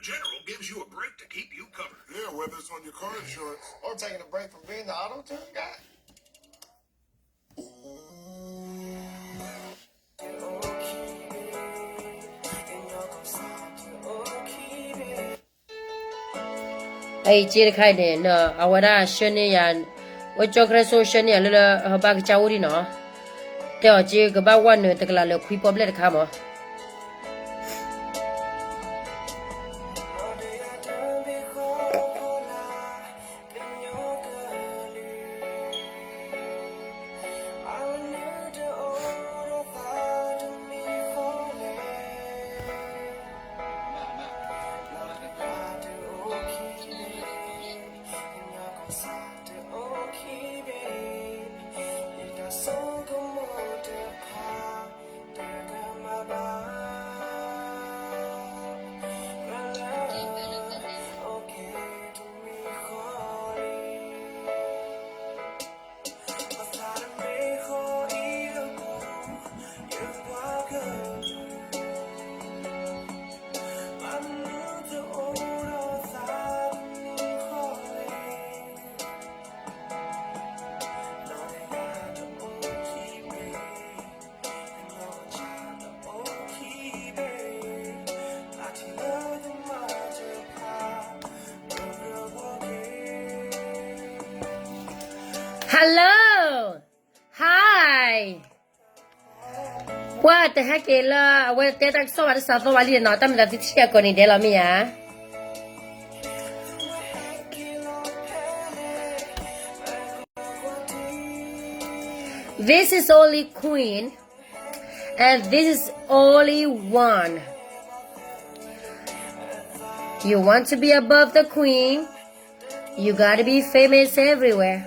General gives you a break to keep you covered. Yeah, whether it's on your car insurance or taking a break from being the auto tune guy. အံၤ က့တခါအံၤန့ၣ် အဝဲဒၣ် share န့ၢ်ယၤ, အိၣ်ကၠီကရဲစိ share န့ၢ်ယၤလၢလၢ ဟဘၣ်ကစၢ်အိၣ်ဒံးနီၤ, တဲအီၤက့ကဘၣ်ဝဲနုာ်တကလးလၢခွံပီၣ်ဘျဲၣ်တခါမး. Hello, hi. ပှၤတဟဲက့ၤလၢအဝဲတဲတၢ်ကစီၣ်ဘၣ်တစးသီဘၣ်လံနီၤ, တၢ်မ့ၢ်သးသုထံၣ်အကီၢ်န့ၣ်ဒဲးလီၤမ့ၢ်ဧါ. This is only queen and this is only one. You want to be above the queen, you gotta be famous everywhere.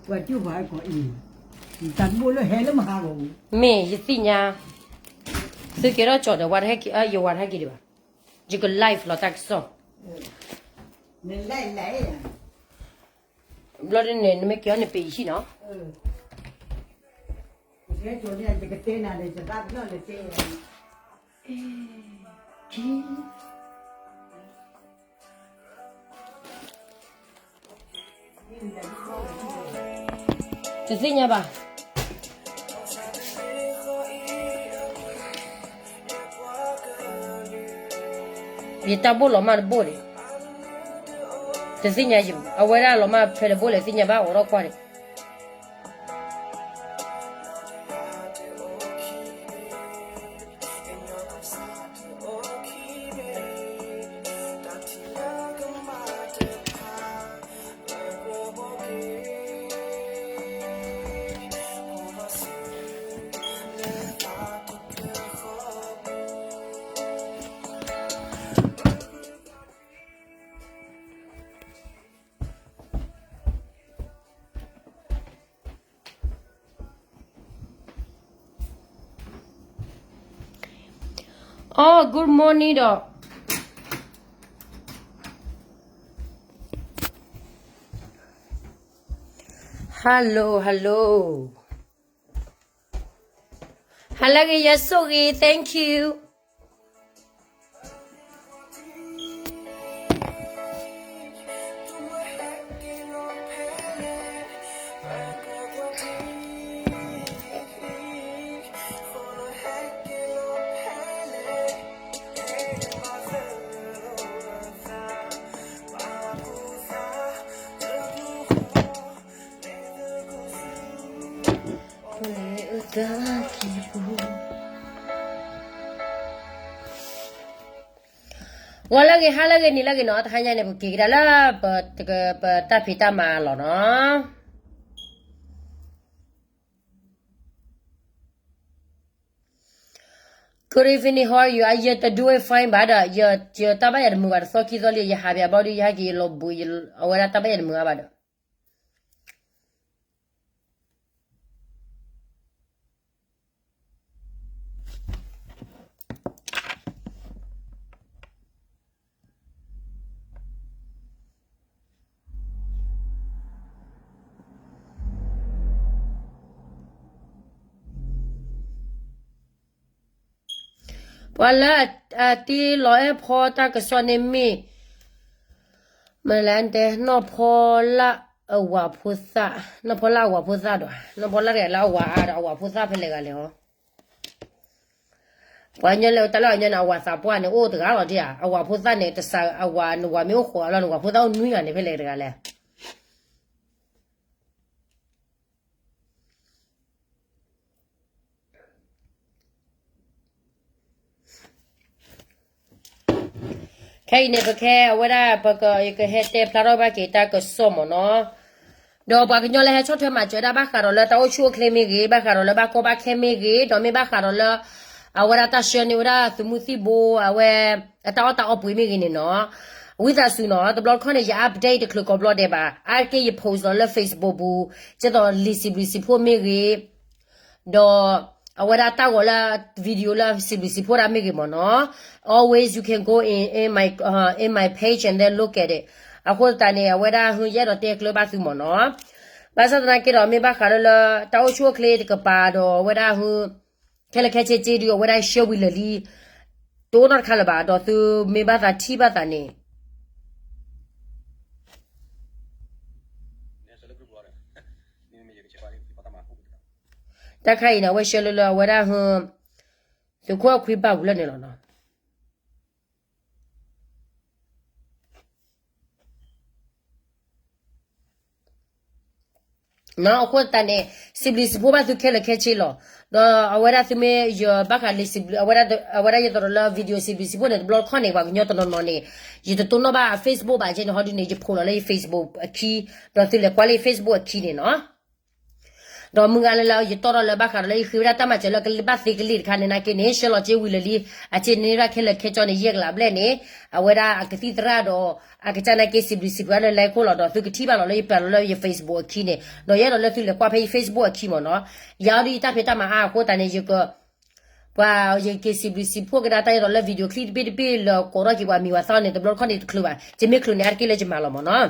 ပှၤကၠိၣ်ပှၤဟဲကီးအံၤ, တၢ်တဘိလၢဟဲလၢမဟါဂီၢ်, မ့ၢ်ယသ့ၣ်ညါ, သုကဲထီၣ်ကၠီၣ်ဒီးဝၤတဟဲက့ၤ, ယဝၤတဟဲက့ၤဒံးဘၣ်, ယကliveလီၤတၢ်ကစီၣ်, ဘျီဒ်န့ၣ် နမ့ၢ်က့ၤအီၤန့ၣ်ပ့ၤယဟံၣ်နီၤ. တသ့ၣ်ညါဘၣ်. ယတၢ်ဘိၣ်လီၤမၢ်တဘိၣ်န့ၣ်, တသ့ၣ်ညါယံၤ, အဝဲဒၣ်လီၤမၢ်ဖဲတဘိၣ်လဲၣ်သ့ၣ်ညါဘၣ် အိးထီၣ်ကွၢ်န့ၣ်. အိ good morning ဒီး, hello hello, ဟါလၢဂ့ၤ ယဆိၣ်ဂ့ၤ thank you. ဂီၤလၢဂ့ၤ ဟါလၢဂ့ၤ နံၤလၢဂ့ၤနီၤ, တဟါညါန့ၣ် ပက့ၤကဒါလၢ ပတၢ်ဖံးတၢ်မၤလီၤနီၤ. Good evening, how are you? I am doing fine ဘၣ်ဒီး ယတၢ်ဘၣ်ယၤတမုာ်ဘၣ်, တသီခံသီလံ ယဟးဘၣ်ဘျီဒုး ယဟဲက့ၤယလီၤဘှံး အဝဲဒၣ်တၢ်ဘၣ်ယၤတမုာ်ဘၣ်ဒီး ပှၤလၢအတ့လီၤအဲၣ်ဖီတၢ်ကစီၣ်န့ၣ်မ့ၢ် မ့ၢ်လဲၣ်တဲ နီၢ်ဖီလၢအဝၤဖိသၣ်, နီၢ်ဖီလၢအဝၤဖိသၣ်ဒီး နီၢ်ဖီလၢတဂၤလၢအဝၤအါဒီးအဝၤဖိသၣ်ဖဲလဲၣ်ဂၤလဲၣ်ဟီ. ပှၤကညီလၢတၢ်လၢအညီန့ၣ် အဝၤသးပှၢ်န့ၣ် အိၣ်တဂၤလီၤဒ်ဧါ, အဝၤဖိသၣ်န့ၣ် တစးအဝၤ နဝၤမ့ၢ်အိၣ်ဃိးလီၤ နဝၤဖိသၣ်အိၣ်နွံဂၤန့ၣ် ဖဲလဲၣ်တဂၤလဲၣ်. ခဲအံၤန့ၣ် ပခဲအဝဲဒၣ် ပက ယကဟဲတဲဖျါထီၣ်ဘၣ်က့ၤတၢ်ကစီၣ်မ့ၢ်နီၤ, ဒီးပှၤကညီလၢဟဲဆီၣ်ထွဲမၤစၢၤဒၣ်ဘၣ်ဃးဒီးလၢတၢ်အိၣ်ဆူၣ်အိၣ်ချ့မ့ၢ်ဂ့ၤ, ဘၣ်ဃးဒီးလၢဘၣ်ကီဘၣ်ခဲမ့ၢ်ဂ့ၤ, ဒီးမ့ၢ်ဘၣ်ဃးဒီးလၢ အဝဲဒၣ်တၢ်ဆှၢန့ၢ်ဝဲဒၣ်သုးမုၢ်သံၣ်ဘိ အဝဲ အတၢ်အီၣ်တၢ်အီပှ့ၤမ့ၢ်ဂ့ၤန့ၣ်နီၤ, ဝံသးစူၤနီၤ တဘျီတခီၣ်န့ၣ် ယ update တချုးကိးဘျီဒဲးဘၣ်, အါတက့ၢ်ယ post လီၤလၢ Facebook ပူၤ, ကဲသိးလံာ်စံးဘျုးစံးဖှိၣ်မ့ၢ်ဂ့ၤ ဒီးအဝဲဒၣ်တၢ်ဂီၤလၢ video လၢစံးဘျုးစံးဖှိၣ်ဒၣ်မ့ၢ်ဂ့ၤမ့ၢ်နီၤ, always you can go in, in my, uh, in my page and then look at it. အဃိသတးန့ၣ် အဝဲဒၣ်ဟုယအဲၣ်ဒိးတဲကျၢၤဘၣ်သုမ့ၢ်နီၤ, ဘၣ်ဆၣ်သနာ်က့ဒီး မ့ၢ်ဘၣ်ဃးလၢလၢ တၢ်အိၣ်ဆူၣ်အိၣ်ချ့တကပၤဒီး အဝဲဒၣ်ဟု ခဲလၢာ်ခဲဆ့က့ဒုး အဝဲဒၣ်ရှဲဝံၤလၢာ်လံ, တအိၣ်နီတခါလၢၤဘၣ်, ဒီးသုမ့ၢ်ဘၣ်သးထံၣ်ဘၣ်သးန့ၣ် တၢ်ခါအံၤန့ၣ် အဝဲရှဲလၢလၢအဝဲဒၣ်ဟု သုးခိၣ်အခွံဘၣ်ပူၤလၢန့ၣ်လီၤနီၤ. အဃိသတးန့ၣ် စံးဘျုးစံးဖှိၣ်ဘၣ်သုခဲလၢာ်ခဲဆ့လီၤ. ဒီးအဝဲဒၣ်သုမ့ၢ်ယဘၣ်ဃးလံာ်စံးဘျုး အဝဲဒၣ်ယသိးဒီးလၢ video စံးဘျုးစံးဖှိၣ်န့ၣ် တဘျီတခီၣ်န့ၣ် ပှၤကညီတနီၤနီၤန့ၣ် ယတတိၢ်နီၣ်ဘၣ် Facebook ဘၣ် ကဲန့ၣ်ဟီဒုန့ၣ် ယဖိးလီၤလၢယ Facebook အခံ, ဒီးသုလဲၤကွၢ်လၢယ Facebook အခံန့ၣ်နီၤ. ဒီးမုၢ်ဂၤလၢလၢယတီၣ်ထီၣ်လၢဘၣ်ဃးဒီးလၢယဃ့ဝဲဒၣ်တၢ်မၤစၢၤလၢကဘၣ်သ့ကလံၤတခါန့ၣ် နာ်က့န့ၣ် ရှဲလီၤက့ဝံၤလၢာ်လံ, အက့န့ၢ်ဒၣ်ခဲလၢာ်ခဲဆ့န့ၣ် ယဲၢ်ကလးဘျဲၣ်န့ၣ် အဝဲဒၣ်အကသံၣ်သရၣ်ဒီး အကစၢ်နာ်က့စံးဘျုးစံးဖှိၣ်လၢ လဲၤခိၣ်လီၤဒီး သုကထံၣ်ဘၣ်လီၤလၢယပာ်လီၤလၢယ Facebook အခံန့ၣ် ဒီးယအဲၣ်ဒိးလၢသုလဲၤကွၢ်ဖဲယ Facebook အခံမ့ၢ်နီၤ. ယၤအီၤဒုးယတၢ်ဖံးတၢ်မၤအါအဃိသတးန့ၣ် ယက ပှၤယက့ၤစံးဘျုးစံးဖှိၣ်ကဒါတၢ်အဲၣ်ဒိးလၢ video clip တဘ့ၣ်တဘ့ၣ်လၢကိးထီၣ်က့ၤပှၤမံၤပှၤသၣ်န့ၣ် တဘျီတခီၣ်န့ၣ်တချုးဘၣ်, ယမ့ၢ်ချုးန့ၣ် အါတက့ၢ်လၢယမၤလီၤမ့ၢ်နီၤ.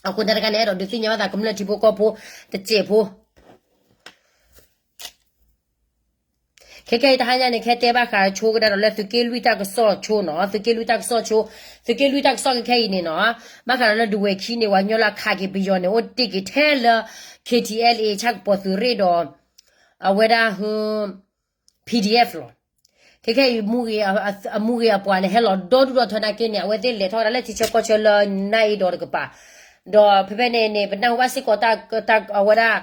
အဃိသတးတခါန့ၣ် အဲၣ်ဒိးဒုးသ့ၣ်ညါဘၣ်သးကမျၢၢ်ထံဖိကီၢ်ဖိ တစဲးဖိ ခဲခဲအံၤတဟါညါန့ၣ် ခဲတဲဘၣ်ဃးဆိကဒါဒီးလၢသုးက့လွံၢ်တၢ်ကစီၣ်ဆိနီၤ, သုးက့လွံၢ်တၢ်ကစီၣ်ဆိ, သုးက့လွံၢ်တၢ်ကစီၣ်ခဲခဲအံၤန့ၣ်နီၤ, ဘၣ်ဃးဒီးလၢဒဝဲၢ်ခံန့ၣ် ပှၤကညီလၢအခးက့ၤပယီၤန့ၣ် အိၣ်တ့ၢ်က့ၤထဲလၢ K T L A ဆၣ်ကပီၤသုးရ့ၣ်ဒီး အဝဲဒၣ်ဟု P D F လီၤ. ခဲခဲအံၤ အမူဂ့ၤအပှၤန့ၣ် ဟဲလီၤဒီဒူၣ်ဒီထၢနာ်က့န့ၣ် အဝဲသ့ၣ်လဲၤထီၣ်ဝဲဒၣ်လၢထံဆၢကီၢ်ဆၢလၢ နၢအ့ဒီးတကပၤ, ဒီးဖဲဖဲန့ၣ်န့ၣ် ပနၢ်ဟူဘၣ်စ့ၢ်ကီးတၢ်အဝဲဒၣ်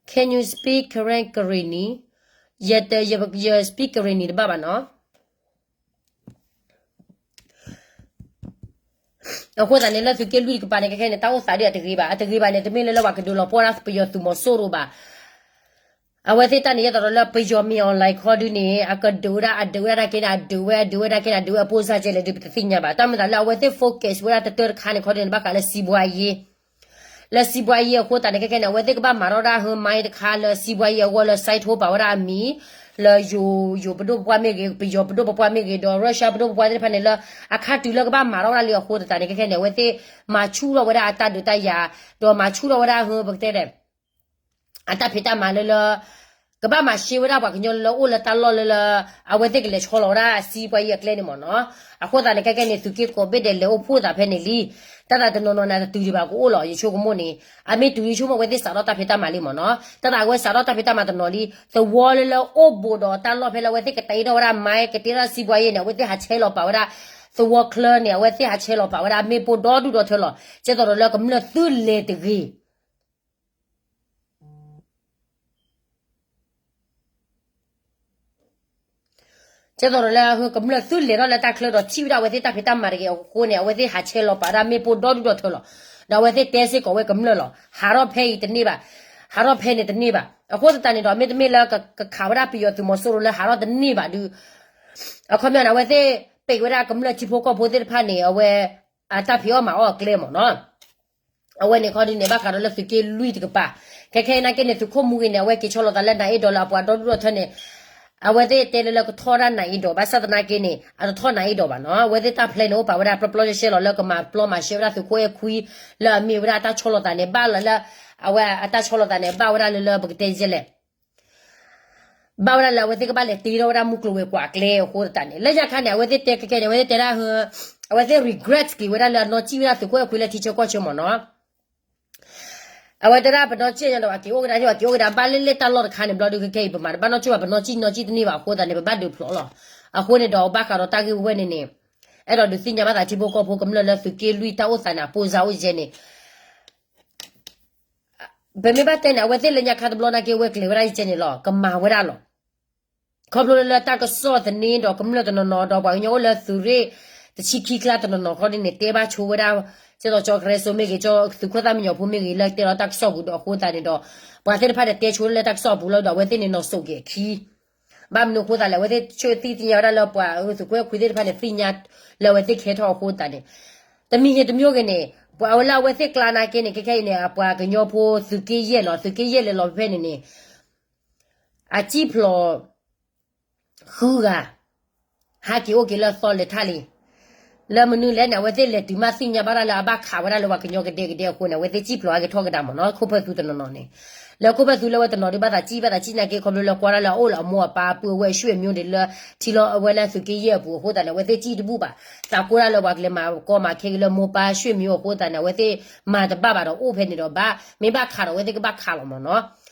Can you speak Karen Karenni? ယ ယ ယ speak Karenni တဘၣ်ဘၣ်နီၤ. အဃိသတးန့ၣ် လၢသုးက့လွံၢ်တကပၤန့ၣ် ခဲခဲန့ၣ် တၢ်အိၣ်သးဒ်အတဂ့ၤဘၣ်, အတဂ့ၤဘၣ်န့ၣ် တမ့ၢ်လၢလၢပှၤကဒုးလီၤပှီၢ်ဒၣ်ပယီၤသုးမီၤစိရိၤဘၣ်. အဝဲသ့ၣ်တၢ်န့ၣ် ယသးဒီးလၢပယီၤမ့ၢ် online ခီဒုန့ၣ် အကဒုးဝဲဒၣ် အဒုးဝဲဒၣ်နာ်က့န့ၣ် အဒုးဝဲ အဒုးဝဲနာ်က့န့ၣ် အဒုးဝဲအပိၢ်စၢ်ကဲလဲၣ်ဒုး ပတသ့ၣ်ညါဘၣ်. တၢ်မၤသးလၢအဝဲသ့ၣ် focus ဝဲဒၣ်တတၢၢ်တခါန့ၣ် ခီဒုန့ၣ် ဘၣ်ဃးလၢစံးဘှါယ့ လၢစံးဘှါယ့အဃိသတးန့ၣ် ခဲခဲန့ၣ် အဝဲသ့ၣ်ကဘၣ်မၤထီၣ်ဒၣ်ဟၢ mine တခါလၢစံးဘှါယ့အဂီၢ်လၢ site ပာ်ဝဲဒၣ်အမံၤ လၢယိၤ ယိၤပဒိၣ်ပပှၢ်မ့ၢ်ဂ့ၤ, ပယီၤပဒိၣ်ပပှၢ်မ့ၢ်ဂ့ၤ, ဒီး Russia ပဒိၣ်ပပှၢ်သ့ၣ်တဖၣ်န့ၣ်လၢ အခါတုၤလၢကဘၣ်မၤထီၣ်ဝဲဒၣ်လံအဃိသတးန့ၣ် ခဲခဲန့ၣ် အဝဲသ့ၣ်မၤဆူၣ်ထီၣ်ဝဲဒၣ်အတၢ်ဒုးတၢ်ယၤ, ဒီးမၤဆူၣ်ထီၣ်ဝဲဒၣ်ဟၢ ပကတဲဒဲး အတၢ်ဖံးတၢ်မၤလၢလၢ ကဘၣ်မၤရှဲဝဲဒၣ်ပှၤကညီလၢလၢအိၣ်လၢတၢ်လီၢ်လၢလၢ အဝဲသ့ၣ်ကလဲၤဆီလီၤဝဲဒၣ်စံးဘှါယ့အကျဲန့ၣ်မ့ၢ်နီၤ. အဃိသတးန့ၣ် ခဲခဲန့ၣ် သုးက့ကိးဘ့ၣ်ဒဲးလဲၤအိၣ်ဖှိၣ်သးဖဲန့ၣ်လံ. တၢ်သးတနီၤနီၤန့ၣ် တတုၤဒံးဘၣ်ကအိၣ်လီၤ. ယဆိကမိၣ်န့ၣ် အမ့ၢ်တုၤယဆိကမိၣ် အဝဲသ့ၣ်စးထီၣ်တၢ်ဖံးတၢ်မၤလံမ့ၢ်နီၤ. တၢ်သးအဝဲစးထီၣ်တၢ်ဖံးတၢ်မၤတနီၤလံ. သဝီလၢလၢအိၣ်ဘူးဒီးတၢ်လီၢ်ဖဲလၢအဝဲသ့ၣ်ကတ့ထီၣ်ဝဲဒၣ် mine ကတ့ထီၣ်စံးဘှါယ့န့ၣ် အဝဲသ့ၣ်ဟးဆဲးလီၤပာ်ဝဲဒၣ် သဝီချၢန့ၣ် အဝဲသ့ၣ်ဟးဆဲးလီၤပာ်ဝဲဒၣ်မ့ၣ်ပိၢ်ဒီဒူၣ်ဒီထၢလီၤ. ကဲသိးဒီးလၢကမျၢၢ်သုလဲၤတဂ့ၤ ကဲသိးဒီးလၢကမျၢၢ်သုလဲၤထီၣ်လၢတၢ်ချၢဒီး ထံၣ်ဝဲဒၣ်အဝဲသ့ၣ်တၢ်ဖံးတၢ်မၤတဂ့ၤအဃိန့ၣ် အဝဲသ့ၣ်ဟးဆဲးလီၤပာ်ဝဲဒၣ်မ့ၣ်ပိၢ်ဒီဒူၣ်ဒီထၢလီၤ. ဒီးအဝဲသ့ၣ်တဲစ့ၢ်ကီးဝဲကမျၢၢ်လီၤ. ဟးထီၣ်ဖဲအံၤတန့ၢ်ဘၣ်. ဟးထီၣ်ဖဲန့ၣ်တန့ၢ်ဘၣ်. အဃိသတးန့ၣ်ဒီး မ့တမ့ၢ်လၢကခးဝဲဒၣ်ပယီၤသုးမီၤစိရိၤလၢဟးထီၣ်တန့ၢ်ဘၣ်ဒုး အခီပညီန့ၣ် အဝဲသ့ၣ်ပံးဝဲဒၣ်ကမျၢၢ်ထံဖိကီၢ်ဖိသ့ၣ်တဖၣ်န့ၣ် အဝဲ အတၢ်ဖံးအီၣ်မၤအီၣ်အကျဲမ့ၢ်နီၤ. အဝဲန့ၣ်ခီဒုန့ၣ် ဘၣ်ဃးဒီးလၢသုးက့လွံၢ်တကပၤ ခဲခဲအံၤနာ်က့န့ၣ် သုးခိၣ်မူဂ့ၤန့ၣ် အဝဲက့ၤဆီလီၤသးလၢနၤအ့ဒီးလၢအပှၤဒီဒူၣ်ဒီထၢန့ၣ် အဝဲသ့ၣ်တဲလၢလၢကထီၣ်ဒၣ်နၤအ့ဒီး ဘၣ်ဆၣ်သနာ်က့န့ၣ် အတထီၣ်နၤအ့ဒီးဘၣ်နီၤ. အဝဲသ့ၣ်တၢ်ဖျဲးန့ၣ် အိၣ်ပာ်ဝဲဒၣ်ပျီပျီရှဲရှဲလီၤ လၢကမၤပျီမၤရှဲဝဲဒၣ်သုးခိၣ်အဲၣ်ခွံ လၢအမ့ၢ်ဝဲဒၣ်အတၢ်ဆီလီၤသးန့ၣ် ဘၣ်လၢ အဝဲအတၢ်ဆီလီၤသးန့ၣ် ဘၣ်ဝဲဒၣ်လၢလၢပကတဲယဲလဲၣ် ဘၣ်ဝဲဒၣ်လၢအဝဲသ့ၣ်ကဘၣ်လဲၤတ့ထီၣ်ဝဲဒၣ်မုၢ်ကျိၤဝဲၤကွာ်ကျဲအဃိသတးန့ၣ် လၢညါခါန့ၣ် အဝဲသ့ၣ်တဲခဲခဲန့ၣ် အဝဲသ့ၣ်တဲဒၣ်ဟ အဝဲသ့ၣ် regret က့ၤဝဲဒၣ်လၢအနီၢ်ကံၣ်ဝဲဒၣ်သုးခိၣ်အဲၣ်ခွံလၢထံဆၢကီၢ်ဆၢမ့ၢ်နီၤ. အဝဲတဲဒၣ်ပနီၢ်ကံၣ်ညါဒီး ပှၤက့ၤအိၣ်ကဒါန့ၣ် ပှၤက့ၤအိၣ်ကဒါ ဘၣ်လၢလၢတၢ်လီၢ်တခါန့ၣ် ဘျီဒုးခဲခဲအံၤ ပမၤတဘၣ်နီၢ်ကံၣ်ဘၣ် ပနီၢ်ကံၣ်နီၢ်ကံၣ်တန့ၢ်ဘၣ်အဃိသတးန့ၣ် ပဘၣ်ဒုးဖျိးလီၤ. အဃိန့ၣ်ဒီး ဘၣ်ဃးဒီးတၢ်ဂ့ၢ်ဝဲန့ၣ်န့ၣ် အဲၣ်ဒိးဒုးသ့ၣ်ညါဘၣ်သးထံဖိကီၢ်ဖိကမျၢၢ်လၢသုးက့လွံၢ်တၢ်အိၣ်သးန့ၣ် အပိစါအိၣ်ယဲန့ၣ် ပမ့ၢ်ဘၣ်တဲန့ၣ် အဝဲသ့ၣ်လၢညါခါတဘျီနာ်က့ ဝဲကျဲၤဝဲဒၣ်ယဲန့ၣ်လီၤ ကမၤဝဲဒၣ်လီၤ. ခီဖျိလၢတၢ်ကစီၣ်သန့ဒီးကမျၢၢ်တနီၤနီၤဒီး ပှၤကညီအိၣ်လၢသုးရ့ၣ်တဆံခံကျါတနီၤနီၤခီဒ်န့ၣ် တဲဘၣ်ဆိဝဲဒၣ် ကၠဲသိးကၠီကရဲစိမ့ၢ်ဂ့ၤ ကၠီသုးခိၣ်သၣ်မံညီၤဖိမ့ၢ်ဂ့ၤ လၢတဲလီၤတၢ်ကစီၣ်ပူၤဒီးအဃိသတးန့ၣ်ဒီး ပှၤသ့ၣ်တဖၣ်န့ၣ်တဲဆိလၢတၢ်ကစီၣ်ပူၤလီၤဒီး အဝဲသ့ၣ်န့ၣ်နီၤစိၤက့ၤအခံ ဘၣ်မနုၤအဃိသတးလဲၣ် အဝဲသ့ၣ်ဆိသ့ၣ်ညါဝဲဒၣ်လၢပှၤသုးခိၣ်အဲၣ်ခွံသ့ၣ်တဖၣ်န့ၣ် သ့ၣ်ညါလၢအဝဲသ့ၣ်ကဟဲထီၣ်အဃိသတးန့ၣ် တမံၤဂ့ၤတမံၤဂ့ၤန့ၣ် ပှၤဝဲလၢအဝဲသ့ၣ်ကျါနာ်က့န့ၣ် ခဲခဲအံၤန့ၣ် အပှၤကညီဖိသုးက့ယဲၢ်လီၤ သုးက့ယဲၢ်လဲၤလီၤဖဲန့ၣ်န့ၣ် အစံၣ်ဖျိး ဃုဂၤ ဟးက့ၤအိၣ်က့ၤလၢအသီလဲၤထၣ်လံ. လၢမနုၤလဲၣ်န့ၣ် အဝဲသ့ၣ်လဲၤတုၤမးသ့ၣ်ညါဘၣ်ဒၣ်လၢအဘၣ်ခးဝဲဒၣ်လၢပှၤကညီကဒဲကဒဲအဃိန့ၣ် အဝဲသ့ၣ်စံၣ်ဖျိးဟဲက့ၤထီၣ်ကဒါမ့ၢ်နီၤ ခိၣ်ဖၢသုးတနီၤနီၤန့ၣ် လၢခိၣ်ဖၢသုးလၢအဝဲတနီၤဒုးဘၣ်သးစံၣ်ဘၣ်သးစံၣ်နာ်က့ ခီဖျိလၢကွၢ်ဒၣ်လၢအအိၣ်လၢအမိၢ်အပၢ်အပုၢ်အဝဲၢ်အဆွေမျိုးန့ၣ်လၢ ထံလီၤအဝဲလၢသုးက့ယဲၢ်အပူၤအဃိသတးန့ၣ် အဝဲသ့ၣ်စံၣ်တဘူၣ်ဘၣ် သးကိၢ်ဒၣ်လၢပှၤကလဲၤမၤကီမၤခဲက့ၤလၢမိၢ်ပၢ်ဆွေမျိုးအဃိသတးန့ၣ် အဝဲသ့ၣ်မၤတဘၣ်ဘၣ်ဒီးအိၣ်ဖဲန့ၣ်ဒီးဘၣ် မ့ၢ်ဘၣ်ခးဒီးအဝဲသ့ၣ်ကဘၣ်ခးလီၤမ့ၢ်နီၤ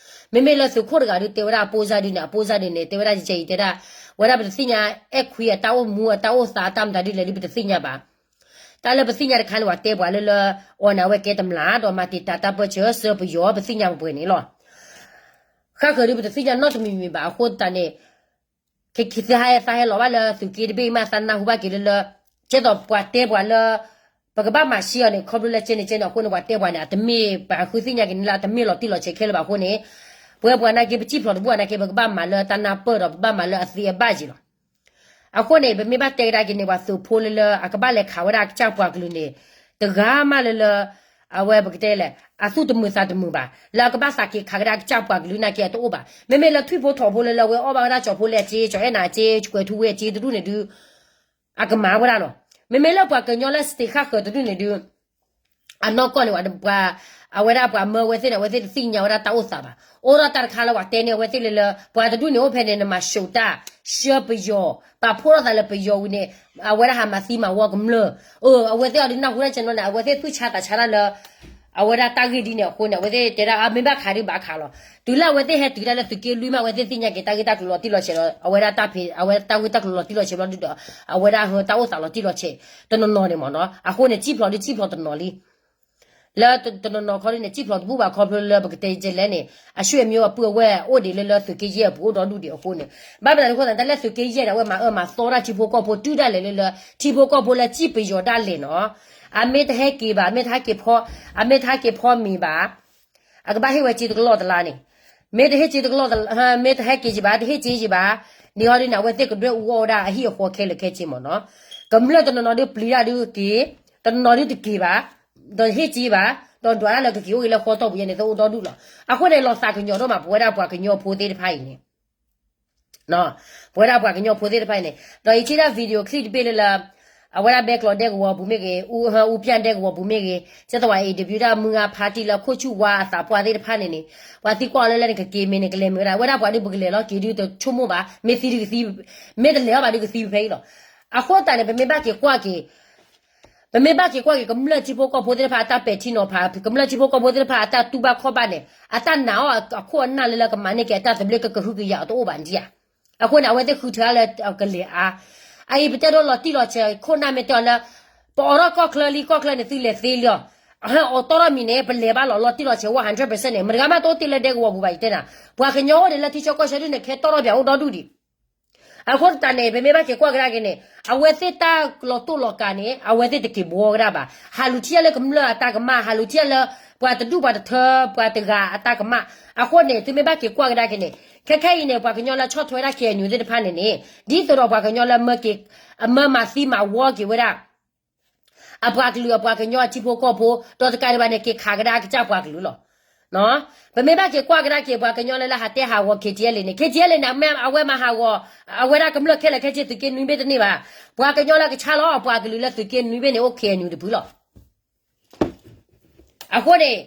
မ့မ့ၢ်လၢသုးခိၣ်တဂၤဒုးတဲဝဲဒၣ် အပိစါဒုးန့ၣ် အပိစါဒုးန့ၣ် တဲဝဲဒၣ်ယဲအံၤတဲဒၣ် ဝဲဒၣ်ပတသ့ၣ်ညါ အဲၣ်ခွံအတၢ်အိၣ်မူအတၢ်အိၣ်သးအတၢ်မတၤဒုးလဲၣ်ဒုးပတသ့ၣ်ညါဘၣ်. တၢ်လၢပသ့ၣ်ညါတခါန့ၣ် ပှၤတဲပှၤလၢလၢ အီၤန့ၣ် အဝဲကဲတမျးဒီး မၤတံာ်တာ်တၢ်ပၢၢ်ဆၢ စၢပယီၤ ပသ့ၣ်ညါပှဲၤပှဲၤန့ၣ်လီၤ. ဃၣ်ဃၢၤဒုးပတသ့ၣ်ညါနီတမံၤမံၤဘၣ်အဃိသတးန့ၣ် ခဲခဲသးဟဲသးဟဲလီၤဘၣ်လၢသုးက့တဘ့ၣ်မး သးနၢ်ဟူဘၣ်က့ၤလၢလၢ ကဲသိးပှၤတဲပှၤလၢ ပကဘၣ်မၤဆှံအီၤန့ၣ် ခီဖျိလၢကဲန့ၣ်ကဲန့ၣ်အဃိန့ၣ် ပှၤတဲပှၤန့ၣ် အတမ့ၢ်ပှၤဃုသ့ၣ်ညါက့ၤန့ၣ်လၢအတမ့ၢ်လီၤတံၢ်လီၤဆဲးခဲလၢာ်ဘၣ်အဃိန့ၣ် ပဝဲပှၤနာ်က့ ပစံၣ်ဖျိးတဘူၣ်ဘၣ်နာ်က့ ပကဘၣ်မၤလၢတၢ်နၢ်ပၢၢ်ဒီး ပဘၣ်မၤလၢအသ့အဘၣ်က့ၤလီၤ. အဃိန့ၣ် ပမ့ၢ်ဘၣ်တဲကဒါက့ၤန့ၣ် ပှၤသုးဖိလၢလၢ အကဘၣ်လဲၤခးဝဲဒၣ်အကစၢ်ပှၤကလုာ်န့ၣ် တဂၤမးလၢလၢ အဝဲပကတဲလဲၣ် အသူၣ်တမုာ်သးတမုာ်ဘၣ် လၢအကဘၣ်သးက့ၤခးကဒါကစၢ်ပှၤကလုာ်နာ်က့ အတအိၣ်ဘၣ်. မ့မ့ၢ်လၢထွံၣ်ဖိထိးဖိလၢလၢအဝဲအီၣ်ဘၣ်ဝဲဒၣ်ကၠီၤဖိလၢအစ့ ကၠီၤအဲၣ်နၤအစ့ ကွဲၤထူဝ့အစ့တဒူၣ်န့ၣ်ဒုး အကမၤဝဲဒၣ်လီၤ. မ့မ့ၢ်လၢပှၤကညီလၢ state ဃၣ်ဃၢၤတဒူၣ်န့ၣ်ဒုး အနီၢ်ကီၢ်န့ၣ် ပှၤ အဝဲဒၣ်ပှၤမၢဝဲသ့ၣ်န့ၣ် အဝဲသ့ၣ်တသ့ၣ်ညါဝဲဒၣ်တၢ်အိၣ်သးဘၣ်. အိၣ်ဒီးတၢ်တခါလၢပှၤတဲန့ၢ်အဝဲသ့ၣ်လၢလၢ ပှၤတဒူၣ်န့ၣ်အိၣ်ဖဲန့ၣ် နမၤၡိးတၢ် ဆှၢပယီၤ ပာ်ဖှိၣ်ထီၣ်သးလၢပယီၤဝံၤန့ၣ် အဝဲဒၣ်ဟးမၤသံမၤဝီကမျၢၢ် အဝဲသ့ၣ်အီၤဒုးနၢ်ဟူတၢ်ကဲနီၤန့ၣ် အဝဲသ့ၣ်သူၣ်ဆါသးဆါတၢ်လၢ အဝဲဒၣ်တၢ်ဂ့ၢ်ဒ်န့ၣ်အဃိန့ၣ် အဝဲသ့ၣ်တဲဒၣ် အမ့ၢ်ဘၣ်ခးဒုးဘၣ်ခးလီၤ. တုၤလၢအဝဲသ့ၣ်ဟဲတုၤဒၣ်လၢသုးက့လွံၢ်မး အဝဲသ့ၣ်သ့ၣ်ညါက့ၤတၢ်ဂ့ၢ်တၢ်ကျိၤလီၤတံၢ်လီၤဆဲးလီၤ အဝဲဒၣ်တၢ်ဖံး အဝဲတၢ်ဂ့ၢ်တၢ်ကျိၤလီၤတံၢ်လီၤဆဲးဘျီဒုးဒီး အဝဲဒၣ်ဟၢတၢ်အိၣ်သးလီၤတံၢ်လီၤဆဲး တနီၤနီၤန့ၣ်မ့ၢ်နီၤ အဃိန့ၣ် စံၣ်ဖျိးဒုးစံၣ်ဖျိးတနီၤလံ လၢတနီၤနီၤခီဒ်န့ၣ် စံၣ်ဖျိးတဘူၣ်ဘၣ်ခီဖျိလၢပကတဲကဲလဲၣ်န့ၣ် အဆွေမျိုးအပုၢ်အဝဲၢ်အိၣ်ဒံးလၢလၢသုးက့ယဲၢ်အပူၤ အိၣ်ဒီဒူၣ်ဒံးအဃိန့ၣ် ဘၣ်မနုၤအဃိသတး တၢ်လၢသုးက့ယဲၢ်န့ၣ် အဝဲမၤအၢမၤသီတၢ်ထံဖိကီၢ်ဖိတုၤဒၣ်လဲာ်လၢလၢ ထံဖိကီၢ်ဖိလၢစံၣ်ပယီၤဒၣ်လဲာ်နီၤ အမ့ၢ်တဟဲက့ၤဘၣ် မ့ၢ်တဟဲက့ၤဖီ အမ့ၢ်တဟဲက့ၤဖီမ့ၤဘၣ် အကဘၣ်ဟ့ၣ်ဝဲစ့တကလီၢ်တလါန့ၣ် မ့ၢ်တဟ့ၣ်စ့တကလီၢ် မ့ၢ်တဟဲက့ၤက့ၤဘၣ် တဟ့ၣ်စ့က့ၤဘၣ် န့ၣ်ဟီဒ်န့ၣ် အဝဲသ့ၣ်ကဒွဲၣ်အူအီၣ်ဝဲဒၣ်အဟံၣ်အဃီခဲလၢာ်ခဲဆ့မ့ၢ်နီၤ ကမျၢၢ်တနီၤနီၤဒုးပျံၤတၢ်ဒုးက့ၤ တနီၤနီၤဒုးတက့ၤဘၣ် ဒီးဟ့ၣ်စ့ဘၣ် ဒီးဒွးတၢ်လၢကက့ၤအိၣ်ဂ့ၤလၢဃီတီၢ်ပူၤယဲန့ၣ် သအိၣ်ဒီဒူၣ်လီၤ. အဃိန့ၣ် လီၤသးကညီၤဒိၣ်မး ပဝဲဒၣ်ပှၤကညီဖိသ့ၣ်တဖၣ်အံၤန့ၣ် ပဝဲဒၣ်ပှၤကညီဖိသ့ၣ်တဖၣ်အံၤန့ၣ် ဒီးယထံၣ်ဒၣ် video clip တဘ့ၣ်လၢလၢ အဝဲဒၣ် ဘဲကျိးဒဲကဝီၤပူၤမ့ၢ်ဂ့ၤ အူပျၢ်ဒဲကဝီၤပူၤမ့ၢ်ဂ့ၤ ကဲသိးဝဲ interview ဒၣ်မုၢ်ဂၤ ဖါတံၢ်လၢခိၣ်ဆူၣ်ဝါအသးပှၢ်သ့ၣ်တဖၣ်န့ၣ်န့ၣ် ပှၤသံကွၢ်လၢလဲၣ်န့ၣ် ကက့ၤမ့ၢ်န့ၣ် ကလဲၤမ့ၢ်ဝဲဒၣ် ဝဲဒၣ်ပှၤဒုးပကလဲၤလီၤက့ၤဒုးတဆိကမိၣ်ဘၣ် မ့ၢ်သံဒုးကသံ မ့ၢ်တလဲၤအီၤဘၣ်ဒုးကသံဖဲအံၤလီၤ. အဃိသတးန့ၣ် ပမ့ၢ်ဘၣ်က့ၤကွၢ်က့ၤ ပမ့ၢ်ဘၣ်က့ၤကွၢ်က့ၤ ကမျၢၢ်ထံဖိကီၢ်ဖိသ့ၣ်တဖၣ်အတၢ်ပဲာ်ထံနီၤဖး ကမျၢၢ်ထံဖိကီၢ်ဖိသ့ၣ်တဖၣ်အတၢ်တူၢ်ဘၣ်ခီၣ်ဘၣ်န့ၣ် အတၢ်နာ်အီၤအခိၣ်အနၢ်လၢလၢကမၤန့ၢ်က့ၤအတၢ်သဘျ့ ကကဟုကယာ်အီၤတအိၣ်ဘၣ်ဒံးဧါ. အဃိန့ၣ် အဝဲသ့ၣ်ဃုထၢလၢကလဲၤအါ အအံၤပတဲဒိလီၤတံၢ်လီၤဆဲး ခိၣ်နၢ်မ့ၢ်တဲအီၤလၢ ပအိးထီၣ်ကီၢ်ချၢလံ ကီၢ်ချၢန့ၣ်သုလဲၤသ့လံအီၤ အဟဲအိးထီၣ်မံၤန့ၣ် ပလဲၤဘၣ်လီၤ လီၤတံၢ်လီၤဆဲး one hundred percent န့ၣ် မတဂၤမးတအိၣ်တ့ၢ်လၢဒဲကဝီၤပူၤဘၣ် ယတဲနၤ ပှၤကညီအိၣ်ဒံးလၢထံဆၢကီၢ်ဆၢဒ်န့ၣ် ကဟဲတီၣ်ထီၣ်ပၠးအိၣ်ဒီဒူၣ်ဒံး အဃိသတးန့ၣ် ပမ့ၢ်ဘၣ်က့ၤကွၢ်ကဒါက့ၤန့ၣ် အဝဲသ့ၣ်တၢ်လီၤတိၢ်လီၤကၤန့ၣ် အဝဲသ့ၣ်တက့ၤဘှီကဒါဘၣ် ဟးလူၤထံၣ်လၢကမျၢၢ်အတၢ်ကမၣ် ဟးလူၤထံၣ်လၢ ပှၤတဒူၣ်ပှၤတထၢ ပှၤတဂၤအတၢ်ကမၣ် အဃိန့ၣ် သုမ့ၢ်ဘၣ်က့ၤကွၢ်ကဒါက့ၤန့ၣ် ခဲခဲအံၤန့ၣ် ပှၤကညီလၢဆီၣ်ထွဲဝဲဒၣ် KNU သ့ၣ်တဖၣ်န့ၣ်န့ၣ် ဒ်သိးဒီးပှၤကညီလၢမၢက့ၤ အမၢမၤသံမၤဝီက့ၤဝဲဒၣ် အပှၤကလုာ်အပှၤကညီအထံဖိကီၢ်ဖိ ဒီးတကးဒံးဘၣ်န့ၣ် က့ၤခးကဒါကစၢ်ပှၤကလုာ်လီၤ. ပမ့ၢ်ဘၣ်က့ၤကွၢ်ကဒါက့ၤ ပှၤကညီလၢလၢဟးတဲဟးဂီၤ KTLA န့ၣ် KTLA န့ၣ် အဝဲမၤဟးဂီၤ အဝဲဒၣ်ကမျၢၢ်ခဲလၢာ်ခဲဆ့ သုးက့နွံဘ့ၣ်တန့ၢ်ဘၣ်. ပှၤကညီလၢကဆါလီၤအပှၤကလုာ်လၢသုးက့နွံဘ့ၣ်န့ၣ် အိၣ် KNU တဖုလီၤ. အဃိန့ၣ်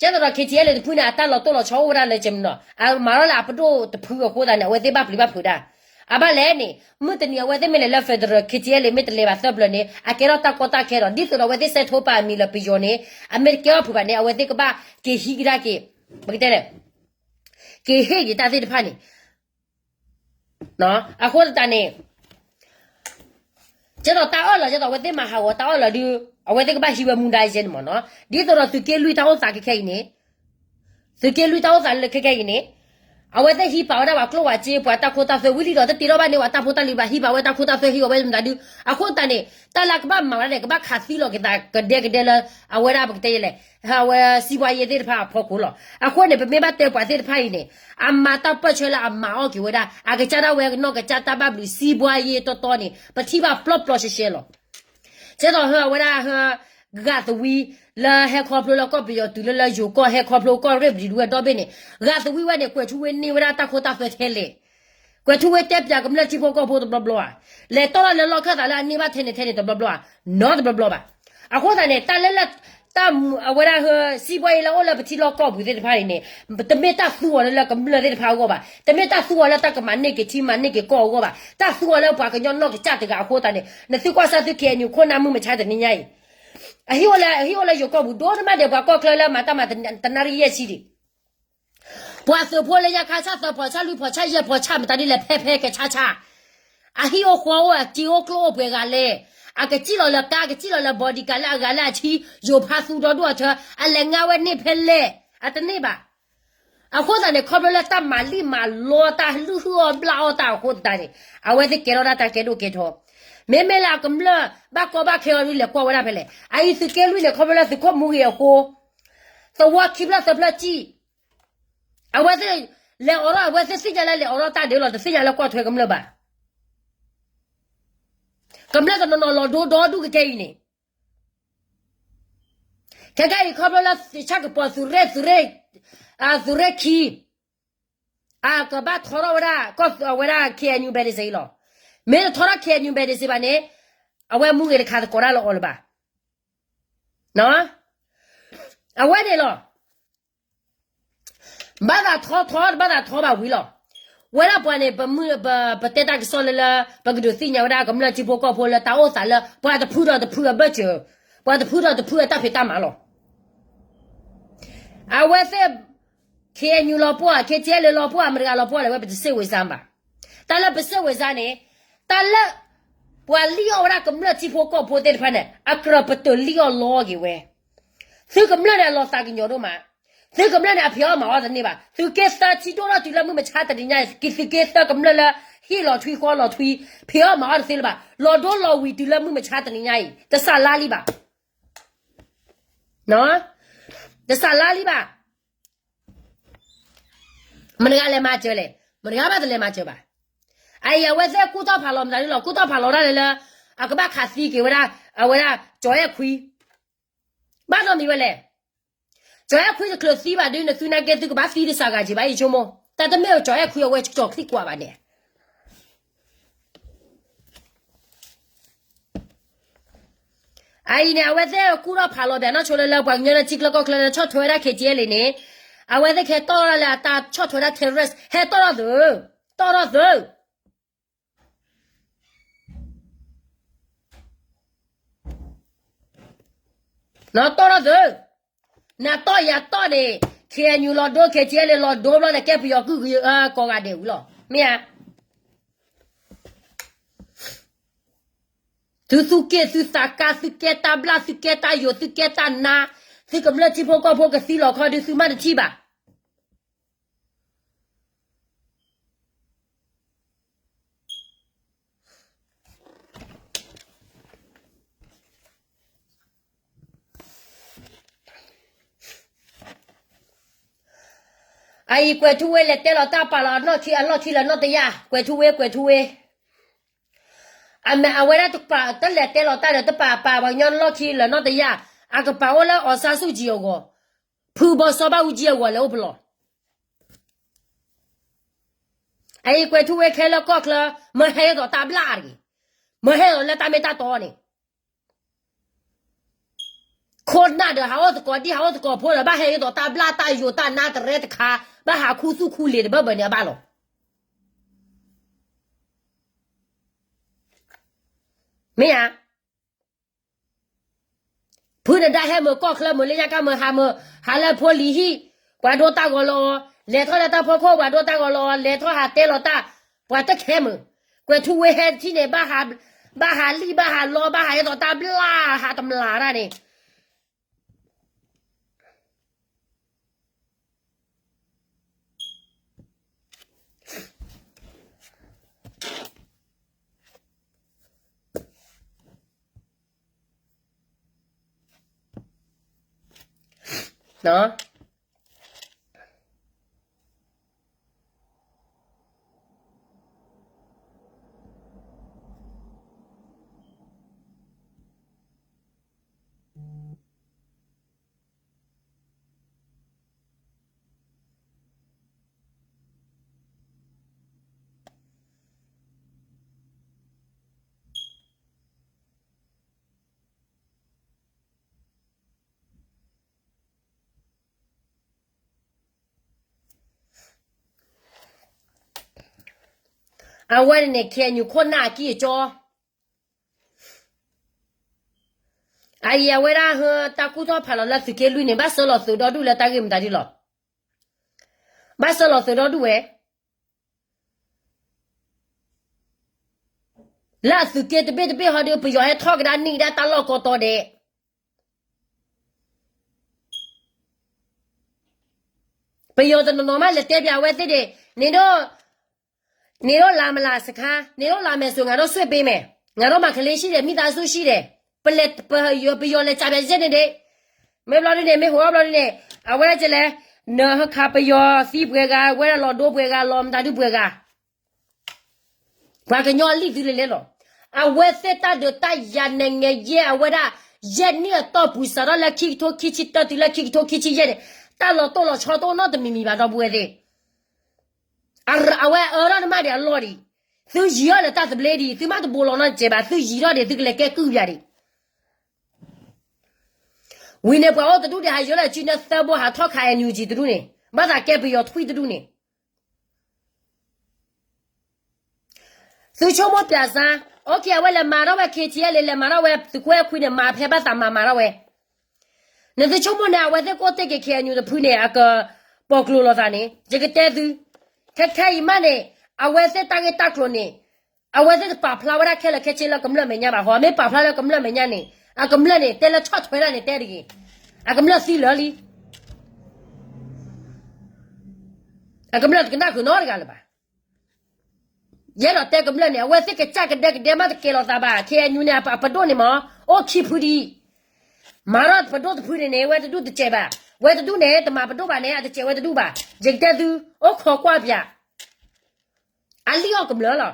ကဲသိးဒီး ခ့ၣ်ထံၣ်အဲလ့ၣ် တဖုန့ၣ် အတၢ်လီၤတိၢ်လီၤဆီအိၣ်ဝဲဒၣ်လၢကမနီၤ အမၤထီၣ်လၢအပဒိၣ်တဖုအဃိသတးန့ၣ် အဝဲသ့ၣ်ဘၣ်ပျံၤဘၣ်ဖုးဒၣ်. အဘၣ်လဲၣ်န့ၣ် မုၢ်တနံၤအဝဲသ့ၣ်မ့ၢ်လဲၤလၢ federal ခ့ၣ်ထံၣ်အဲလ့ၣ် မ့ၢ်တလဲၤဘၣ်သၢပျၢၤန့ၣ် အကဲထီၣ်တၢ်ကီတၢ်ခဲဒီး ဒ်သိးဒီးအဝဲသ့ၣ်စဲးထိပာ်အမံၤလၢပယီၤန့ၣ် အမ့ၢ်တကဲထီၣ်ဖုးဘၣ်န့ၣ် အဝဲသ့ၣ်ကဘၣ်က့ၤဟံးကဒါက့ၤ ပကတဲလဲၣ် က့ၤဟ့ၣ်က့ၤတၢ်သ့ၣ်တဖၣ်န့ၣ် အဃိသတးန့ၣ် ကဲသိးတၢ်အၢၣ်လီၤ ကဲသိးအဝဲသ့ၣ်မၤဟးဂီၤတၢ်အၢၣ်လီၤဒုး အဝဲသ့ၣ်ကဘၣ်ဟံးဝဲမူဒါယဲန့ၣ်မ့ၢ်နီၤ. ဒ်သိးဒီးသုးက့လွံၢ်တၢ်အိၣ်သးခဲခဲအံၤန့ၣ် သုးက့လွံၢ်တၢ်အိၣ်သးလၢခဲခဲအံၤန့ၣ် အဝဲသ့ၣ်ဟံးပာ်ဝဲဒၣ်ပှၤကျိၣ်ဝဲစ့ ပှၤတၢ်ခိတၢ်သွဲဝံၤလံဒီး တတ့ထီၣ်ဘၣ်န့ၢ်ပှၤတၢ်ဖိတၢ်လံၤဘၣ် ဟံးပာ်ဝဲတၢ်ခိတၢ်သွဲဟံးဝဲဝဲမတၤဒုး အဃိသတးန့ၣ် တၢ်လၢကဘၣ်မၤဝဲဒၣ်န့ၣ် ကဘၣ်ခးသံလီၤက့ၤသးကဒဲကဒဲလၢ အဝဲဒၣ်ပကတဲလဲၣ် အဝဲစံးဘှါယ့သ့ၣ်တဖၣ်အဖီခိၣ်လီၤ. အဃိန့ၣ် ပမ့ၢ်ဘၣ်တဲပှၤသ့ၣ်တဖၣ်အံၤန့ၣ် အမၤတၢ်ပၢၢ်ဆၢလၢအမၤအီၣ်က့ၤဝဲဒၣ် အကစၢ်ဒၣ်ဝဲကနီၢ်ကစၢ်တၢ်ဘၣ်ဘျုးစံးဘှါယ့တီတီန့ၣ် ပထံၣ်ဘၣ်ပျီပျီရှဲရှဲလီၤ. ကဲသိးဟၢအဝဲဒၣ်ဟၢ ဂာ်သဝံလၢဟဲခီဖျိလၢကီၢ်ပယီၤတုၤလၢလၢယိၤကီၢ်ဟဲခီဖျိကီၢ်ရ့ၣ်ပဒံးဒုဝဲဒီဘ့ၣ်န့ၣ် ဂာ်သဝံဝဲန့ၣ် ကွဲးထူဝ့န့ၢ်ဝဲဒၣ်တၢ်ခိတၢ်သွဲထဲလဲၣ် ကွဲးထူဝ့တဲပၠးကမျၢၢ်ထံဖိကီၢ်ဖိတဘျီဘျီဧါ, လဲၤတီၢ်ထီၣ်လၢလီၢ်ခၢၣ်သးလၢအန့ၢ်ဘၣ်ထဲန့ၣ်ထဲန့ၣ်တဘျီဘျီဧါ, နီတဘျီဘျီဘၣ်. အဃိသတးန့ၣ် တၢ်လၢလၢ တၢ်အဝဲဒၣ်ဟၢ စံးဘှါယ့လၢအအိၣ်လၢပထံလီၢ်ကီၢ်ပူၤသ့ၣ်တဖၣ်န့ၣ်န့ၣ် တမ့ၢ်တၢ်သူအီၤလၢလၢကမျၢၢ်သ့ၣ်တဖၣ်အဂီၢ်ဘၣ်, တမ့ၢ်တၢ်သူအီၤလၢတၢ်ကမၤန့ၢ်က့ၤထံမၤန့ၢ်က့ၤကီၢ်အဂီၢ်ဘၣ်, တၢ်သူအီၤလၢပှၤကညီနီၢ်ကစၢ်တဂၤအဃိသတးန့ၣ် နသုကွၢ်စၢ်သု ခ့ၣ်အဲၣ်ယူၣ် ခိၣ်နၢ်မုၢ်မဆါတနံၤညါအံၤ အဟံၣ်အိၣ်လၢ အဟံၣ်အိၣ်လၢယိၤကီၢ်ပူၤ ဒိၣ်နမးဒီးပှၤကီၢ်ချၢလၢမၤတၢ်မၤတနၣ်ရံၣ်ယဲၢ်ဆံဒံး ပှၤသုးဖိလၢညါခါဆၣ်သၢဖီၣ်ဆၣ်လွံၢ်ဖီၣ်ဆၣ်ယဲၢ်ဖီၣ်ဆၣ်မတၤဒ်လဲၣ်ဖဲဖဲကဆါဆါ, အဟံၣ်အိၣ်ဃီအိၣ်အစ့အိၣ်ကျိၣ်အိၣ်ပှဲၤဂၤလဲၣ်, အကစံၣ်လီၤလၢကါ အကစံၣ်လီၤလၢ bodyguard လၢအဂၤလၢအဆံ, ယိၤဖါသူဒီဒိၣ်အထၢ အလဲၤငါဝဲန့ၢ်ဖဲလဲၣ်, အတန့ၢ်ဘၣ်. အဃိသတးန့ၣ် ခီဖျိလၢတၢ်မၤလံၣ်မၤလီတၢ်လုၢ်ဟုၣ်အီၣ်ဘျၣ်အီၣ်တၢ်အဃိသတးန့ၣ် အဝဲသ့ၣ်ကဲထီၣ်ဒၣ်တၢ်ကဲဒိၣ်ကဲထီ, မ့မ့ၢ်လၢအကမျၢၢ်ဘၣ်ကီဘၣ်ခဲအီၤဒ်လဲၣ်ကွၢ်ဝဲဒၣ်ဖဲလဲၣ်, အအံၤသုးက့လွံၢ်န့ၣ် ခီဖျိလၢသုးခိၣ်မူဂ့ၤအဃိ သဝီခံဖျၢၣ်သၢဖျၢၣ်စံၣ်, အဝဲသ့ၣ်လဲၤအိးထီၣ် အဝဲသ့ၣ်သ့ၣ်ညါလၢလဲၤအိးထီၣ်တၢ်ဒုးလီၤ တသ့ၣ်ညါလၢကွၢ်ထွဲကမျၢၢ်ဘၣ်. ကမျၢၢ်တနီၤနီၤလီၤဒိဒီဒူၣ်ကကဲအံၤန့ၣ်, ခဲကဲအံၤခီဖျိလၢသုးဆၣ်ကပီၤသုးရ့ၣ် သုးရ့ၣ်, သုးရ့ၣ်ခံ အကဘၣ်ထီထီၣ်ဝဲဒၣ် ကီၢ်အဝဲဒၣ် ခ့ၣ်အဲၣ်ယူၣ် ဘဲးဒ့စ့အံၤလီၤ. မ့ၢ်တထီထီၣ် ခ့ၣ်အဲၣ်ယူၣ် ဘဲးဒ့စ့ဘၣ်န့ၣ် အဝဲမူဂ့ၤတခါသကိးတၢ်လၢအီၤလၢၤဘၣ်. အဝဲန့ၣ်လီၤ. ဘၣ်သးထီထီ တဘၣ်သးထီဘၣ်ဝံၤလီၤ. ဝဲဒၣ်ပှၤန့ၣ် ပမုၢ် ပ ပတဲတၢ်ကစီၣ်လၢလၢ ပကဒုးသ့ၣ်ညါဝဲဒၣ်ကမျၢၢ်ထံဖိကီၢ်ဖိလၢတၢ်အိၣ်သးလၢ ပှၤတဖုဒီးတဖုအဘၢၣ်စၢၤ, ပှၤတဖုဒီးတဖုအတၢ်ဖံးတၢ်မၤလီၤ. အဝဲသ့ၣ် ခ့ၣ်အဲၣ်ယူၣ် လီၤပှီၢ်ဧါ ခ့ၣ်ထံၣ်အဲလ့ၣ် လီၤပှီၢ်ဧါ မတၤတဂၤလီၤပှီၢ်လဲၣ် ဝဲပတစ့ၢ်ဝဲစါဘၣ်. တၢ်လၢပစ့ၢ်ဝဲစါန့ၣ် တၢ်လၢ ပှၤလံၣ်အီၣ်ဝဲဒၣ်ကမျၢၢ်ထံဖိကီၢ်ဖိသ့ၣ်တဖၣ်န့ၣ် အကြၢးပတုာ်လံၣ်အီၣ်လီအီၣ်က့ၤဝဲ. သုကမျၢၢ်န့ၣ် အလီၤသးကညီၤဒိၣ်မး. သုကမျၢၢ်န့ၣ် အဖံးအီၣ်မၤအီၣ်တန့ၢ်ဘၣ်. သုးက့သၢထံဒိၣ်ထီၣ်တုၤလၢမုၢ်မဆါတနံၤညါအံၤ က့ၤသုးက့သၢကမျၢၢ်လၢ ဟ့ၣ်လီၤထွံဃီလီၤထွံ, ဖံးအီၣ်မၤအီၣ်တသ့လၢၤဘၣ်. လီၤဒိလီၤဝံၤတုၤလၢမုၢ်မဆါတနံၤညါအံၤ တစးလါလံဘၣ်. တစးလါလံဘၣ်. မတၤတဂၤလဲၤမၤစၢၤလဲၣ်, မတၤတဂၤဘၣ်တလဲၤမၤစၢၤဘၣ်. အအံၤ အဝဲသ့ၣ်ကူၣ်ထီၣ်ဖးလီၤမတၤဒ်လီၤ, ကူၣ်ထီၣ်ဖးလီၤဒၣ်လဲာ်လၢ အကဘၣ်ခးသံက့ၤဝဲဒၣ် အဝဲဒၣ် ကၠီၤအဲၣ်ခွံ, ဘၣ်နီတမံၤဝဲလဲၣ်. ကၠီၤအဲၣ်ခွံတချုးသံဘၣ်ဒုး နသုနာ်က့ သုကဘၣ်သံတစှၤဂၤက့ၤဘၣ်အံၤဆိကမိၣ်, တၢ်တမ့ၢ်ကၠီၤအဲၣ်ခွံအဝဲကၠီၤချံကွၢ်ဘၣ်န့ၣ် အအံၤန့ၣ် အဝဲသ့ၣ်ကူၣ်ထီၣ်ဖးလီၤဘၣ်နီၢ်ဆိလၢလၢပှၤကညီလၢထံချၢကီၢ်ချၢလၢဆီၣ်ထွဲဝဲဒၣ် ခ့ၣ်ထံၣ်အဲလ့ၣ်န့ၣ်, အဝဲသ့ၣ်ကဟဲတီၢ်ထီၣ်လၢအတၢ်ဆီၣ်ထွဲဒၣ် terrorist ဟဲတီၢ်ထီၣ်သု, တီၢ်ထီၣ်သု တီၢ်ထီၣ်သု, နတီၢ်ယၤတီၢ်န့ၣ် ခ့ၣ်အဲၣ်ယူၣ် လီၤဒိ ခ့ၣ်ထံၣ်အဲလ့ၣ် လီၤဒိဘျီန့ၣ် ကဲပယီၤကုၢ် ကိးဂၤဒဲးဝံၤလီၤ မ့ၢ်ဧါ. သုသူၣ်က့ၣ်သုသးကါ သုကဲတၢ်ဘျၣ် သုကဲတၢ်ယိာ် သုကဲတၢ်နါ, သုကမျၢၢ်ထံဖိကီၢ်ဖိကသံလီၤခီဒုး သုမၤတထံၣ်ဘၣ်. အအံၤကွဲးထူဝ့ လဲၤတဲလီၤတၢ်ပာ်လီၤအနီၢ်ခံ အလီၢ်ခံလၢနီၢ်တယၢ် ကွဲးထူဝ့ ကွဲးထူဝ့, အမ့ၢ်အဝဲဒၣ်တပာ် တလဲၤတဲလီၤတၢ်ဒီး တပာ်ပာ်ပှၤကညီလီၢ်ခံလၢနီၢ်တယၢ်, အကပာ်အိၣ်လၢ အောင်ဆန်းစုကြည် အဂီၢ်, ဖုဘီစီၤဘၣ်အူကၠံအဂီၢ် လဲၤအိၣ်ပလီၢ်. အအံၤကွဲးထူဝ့ ခဲလၢာ်ကီၢ်ချၢ မၢဟဲဒ်သိးတၢ်ဘျၣ်တဂ့ၤ, မၢဟဲဒ်သိးလၢတၢ်မ့ၢ်တၢ်တီန့ၣ် ခိၣ်နၢ်ဒီးဟးအိၣ်သကိးဒံၣ် ဟးအိၣ်သကိးဖိဒီး ဘၣ်ဟဲအသိးတၢ်ဘျၣ်တၢ်ယိာ်တၢ်နါတရဲတခါ, ဘၣ်ဟးခူသူၣ်ခူလ့ၤတဘၢဘၢန့ၣ်အဘၣ်လီၤ. မ့ၢ်ဧါ. ဖုနဒါဟဲမုာ်ကီၢ်ချၢမုာ်လၢညါကါမုာ်ဟးမုာ် ဟးလၢဖိလံၤဟံၣ်, ပှၤဒိတၢ်ဂီၤလီၤအီၤ, လဲၤထီၣ်လၢတၢ်ဖီခိၣ် ပှၤဒိတၢ်ဂီၤလီၤအီၤ, လဲၤထီၣ်ဟးတဲလီၤတၢ်, ပှၤတခဲမုာ်, ကွဲၤထူဝ့ဟဲတထံၣ်န့ၣ် ဘၣ်ဟးလံၣ်ဘၣ်ဟးလီဘၣ်ဟးအသိးတၢ်ဘျၣ်ဟးတမျၢ်တၢ်န့ၣ် အဝဲန့ၣ်န့ၣ် KNU ခိၣ်နၢ်အကံၢ်အကီ, အအံၤအဝဲဒၣ်ဟၢတၢ်ကူၣ်ထီၣ်ဖးလီၤလၢသုးက့လွံၢ်န့ၣ် ဘၣ်ဆှၢလီၤသုးဒီဒူၣ်လၢတၢ်ဂ့ၢ်မတၤဒ်လီၤ. ဘၣ်ဆှၢလီၤသုးဒီဒူၣ်ဝဲ လၢအသုးက့တဘ့ၣ်တဘ့ၣ်ဟီဒီး ပယီၤဟဲထီၣ်ကဒါနံၣ်ကဒါတၢ်လီၢ်ကီတီဒဲး ပယီၤတနီၤနီၤမးလဲၤတဲပၠးအဝဲသ့ၣ်ဒၣ်, န့ၣ်ဒိၣ်, န့ၣ်ဒိၣ်လါမလၤစခါ, န့ၣ်ဒိၣ်လါမဲာ်စိၤ ငါဒိၣ်စွ့ၣ်ပ့မဲာ်, ငါဒိၣ်မၤခလ့ရှိတယ်, မိသားစုရှိတယ်, ပလဲၤ, ပယီၤလဲၤကးပၠးယဲၢ်န့ၣ်ဒၣ်, မ့ၢ်ဘျီဒ်န့ၣ် မ့ၢ်ဟိးဘျီဒ်န့ၣ်, အဝဲဒၣ်ကလဲၤ, နဟၢခးပယီၤသံပှဲၤဂၤ, ဝဲဒၣ်လီၤဒိပှဲၤဂၤ, လီၤမတၤဒုပှဲၤဂၤ ပှၤကညီလံၣ်သုလၢလဲၤလီၤ. အဝဲသ့ၣ်တၢ်ဒုးတၢ်ယၤနငဲၤယဲၢ် အဝဲဒၣ်, ယဲၢ်နံၣ်အတီၢ်ပူၤစးထီၣ်လၢခံကထိခံဆံတၢ တုၤလၢခံကထိခံဆံယဲၢ်န့ၣ်, တၢ်လီၤတိၢ်လီၤဆီတအိၣ်နီတမံၤမံၤဘၣ်ဒီပုၢ်ဝဲၢ်သ့ၣ်, အဝဲအၢထီၣ်နမးဒံးအလီၢ်ဒံး, သုယံၤထီၣ်လၢတၢ်သဘျ့ဒံး, သုမ့ၢ်တဘိးလီၤနီတစဲးဘၣ်, သုယံၤထီၣ်ဒံး သုကလဲၤကဲကုၢ်ပၠးဒံး ဝံၤန့ၣ် ပှၤအိၣ်တဒူၣ်ဒံး ဟးယိၤလၢအစုနၢသၢဘိ ဟးထီၣ်ခး NUG တဒူၣ်န့ၣ်, ဘၣ်သးကဲပယီၤထွံၣ်တဒူၣ်န့ၣ်, သုဆိကမိၣ်ပၠးစါ, အဝဲလဲၤမၤထီၣ်ဝဲ KTLA လဲၤမၤထီၣ်ဝဲ သုးခိၣ်အဲၣ်ခွံန့ၣ် မၤဖဲဘၣ်သးမၤမၤထီၣ်ဝဲ, နသုဆိကမိၣ်န့ၣ် အဝဲသ့ၣ်ကအိၣ်တ့ၢ်က့ၤ KNU တဖုန့ၣ် အကပိာ်ကျိၤလိာ်သးန့ၣ် ယကတဲသု, ခဲခဲအံၤမးန့ၣ်, အဝဲသ့ၣ်တၢ်ဂ့ၢ်တၢ်ကျိၤန့ၣ် အဝဲသ့ၣ်တပာ်ဖျါဝဲဒၣ်ခဲလၢာ်ခဲဆ့လၢကမျၢၢ်မဲာ်ညါဘၣ်, ဟီမ့ၢ်ပာ်ဖျါလၢကမျၢၢ်မဲာ်ညါန့ၣ်, အကမျၢၢ်န့ၣ် တဲလၢဆီၣ်ထွဲဒၣ်န့ၣ်တဲတဂ့ၤ, အကမျၢၢ်သံလၢာ်လံ, အကမျၢၢ်တကနၣ်ဃုာ်နီတဂၤလၢၤဘၣ်. ယအဲၣ်ဒိးတဲကမျၢၢ်န့ၣ် အဝဲသ့ၣ်ကစၢ်ကဒဲကဒဲမးတကဲလီၤသးဘၣ်, KNU န့ၣ် အပဒိၣ်န့ၣ်မ့ၢ်, အိၣ်ခံဖုဒံး, မၤထီၣ်ပဒိၣ်တဖုန့ၣ်န့ၣ် ဝဲတဒူၣ်တစဲးဘၣ်, ဝဲတဒူၣ်န့ၣ် တမၤပဒိၣ်ဘၣ်န့ၣ် အတစဲးဝဲတဒူၣ်ဘၣ်, ယကတဲသု, အိၣ်ခိးကွၢ်ပၠး, အလံၣ်အီၣ်ကမျၢၢ်လီၤ.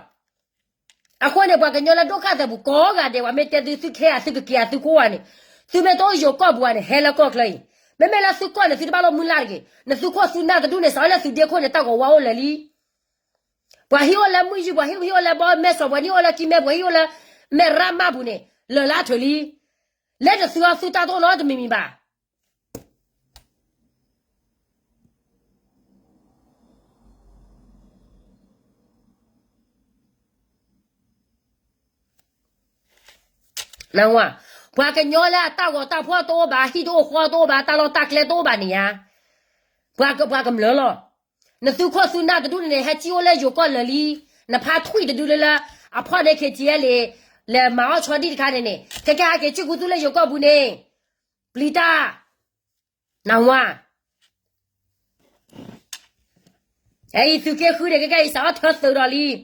အဃိန့ၣ် ပှၤကညီလၢဒိၣ်ဃာ်သဲးပူၤကိးဂၤဒဲး ပှၤမ့ၢ်တဲသု သုခဲအံၤသုကက့ၤအသုကိးဂၤန့ၣ်, သုမ့ၢ်တအိၣ်ယိၤကီၢ်ပူၤဘၣ်န့ၣ် ဟဲလၢကီၢ်ချၢအံၤ, မ့မ့ၢ်လၢသုကီၢ်န့ၣ် သုတဘၣ်လိာ်မုၢ်လၢ်တဂ့ၤ, နသုးခိၣ်သုနၢ်တဒူၣ်န့ၣ် စးလၢသုးဒ့ခိၣ်န့ၣ် တၢ်ဂီၤဝါအိၣ်လၢာ်လံ. ပှၤဟံၣ်အိၣ်လၢမုၢ်ယုၢ် ပှၤဟံၣ်ဟံၣ်အိၣ်လၢဘီမဲာ်စီၤ ပှၤဟံၣ်အိၣ်လၢကံမဲ ပှၤဟံၣ်အိၣ်လၢမဲၢ်ရၣ်မၢ်ပူၤန့ၣ် လၢာ်လၢအထၢၣ်လံ. လၢတသုးအီၤသုတၢ်တအိၣ်နီတမံၤမံၤဘၣ်. နဝ, ပှၤကညီလၢအတၢ်ဂီၤတၢ်ဖီၣ်တအိၣ်ဘၣ်, ဟံၣ်တအိၣ်ဃီတအိၣ်ဘၣ်, တၢ်လီၢ်တၢ်ကျဲတအိၣ်ဘၣ်န့ၣ်ဧါ, ပှၤကမျၢၢ်လီၤ. နသုးခိၣ်သုနၢ်တဒူၣ်န့ၣ်န့ၣ် ဟဲစံၣ်အိၣ်လၢယိၤကီၢ်လၢာ်လံ. နဖါထွံၣ်တဒူၣ်လၢလၢ အဖီၣ်န့ၢ် KTLA လဲၤမၤအီၣ်ဆီဒံၣ်တခါန့ၣ်န့ၣ် ခဲကဲဟဲက့ၤစံၣ်ကူသူၣ်လၢယိၤကီၢ်ပူၤန့ၣ် ပျံၤတၢ်, နဝ, အအံၤသုးက့ဃုန့ၣ် ခဲကဲအံၤစးထီၣ်ထၢသုးဒီးလံ.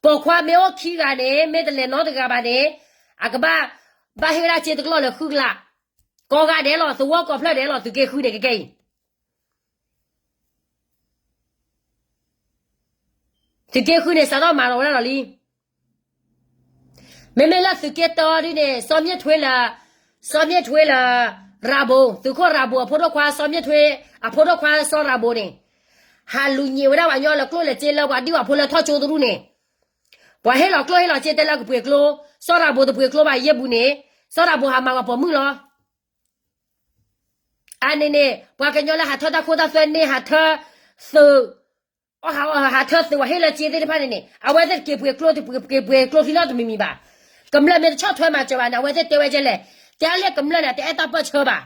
ပိာ်ခွါမ့ၢ်အိၣ်ခံဂၤန့ၣ် မ့ၢ်တလဲၤနီတဂၤဘၣ်န့ၣ် အကဘၣ် ဘၣ်ဟ့ၣ်ဝဲဒၣ်စ့တကလီၢ်လၢာ်ဃုကလး, ကိးဂၤဒဲးလီၤ, သဝီကိးဖျၢၣ်ဒဲးလီၤ, သုးက့ဃုန့ၣ် ခဲကဲအံၤ သုးက့ဃုန့ၣ် စးထီၣ်မၤလီၤဝဲဒၣ်ဒီးလံ. မ့မ့ၢ်လၢသုးက့တၢဒ်န့ၣ် စီၤမ့ၣ်ထွ့လၢ, စီၤမ့ၣ်ထွ့လၢ ရၤဘိ, သုးခိၣ်ရၤဘိအဖိဒိၣ်ခွါ စီၤမ့ၣ်ထွ့ အဖိဒိၣ်ခွါစီၤရၤဘိန့ၣ် ဟးလူၤညံးဝဲဒၣ်ပှၤကညီလၢကျိၣ်လၢစ့လၢပှၤဒံၣ်ပှၤဖိလၢထီၣ်ကၠိတဒူၣ်န့ၣ်, ပှၤဟ့ၣ်လီၤကျိၣ်ဟ့ၣ်လီၤစ့တဲလၢကပှ့ၤကျိ, စီၤရၤဘိတပှ့ၤကျိဘၣ်ယဲၢ်ပူၤန့ၣ်, စီၤရၤဘိဟးမၤပှၤပိာ်မုၣ်လီၤ. အန့ၣ်န့ၣ် ပှၤကညီလၢဟးထၢတၢ်ခိတၢ်သွဲန့ၢ် ဟးထၢသုး ဟးထၢသုးဝဲဟ့ၣ်လၢက့သ့ၣ်တဖၣ်န့ၣ်န့ၣ် အဝဲသ့ၣ်တက့ၤပှ့ၤကျိ တက့ၤပှ့ၤကျိချံနီတမံၤမံၤဘၣ်. ကမျၢၢ်မ့ၢ်တဆီၣ်ထွဲမၤစၢၤဘၣ်န့ၣ် အဝဲသ့ၣ်တဲဝဲဒ်လဲၣ်, တဲလၢကမျၢၢ်န့ၣ် တအဲၣ်တၢ်ပၢၢ်ဆၢဘၣ်.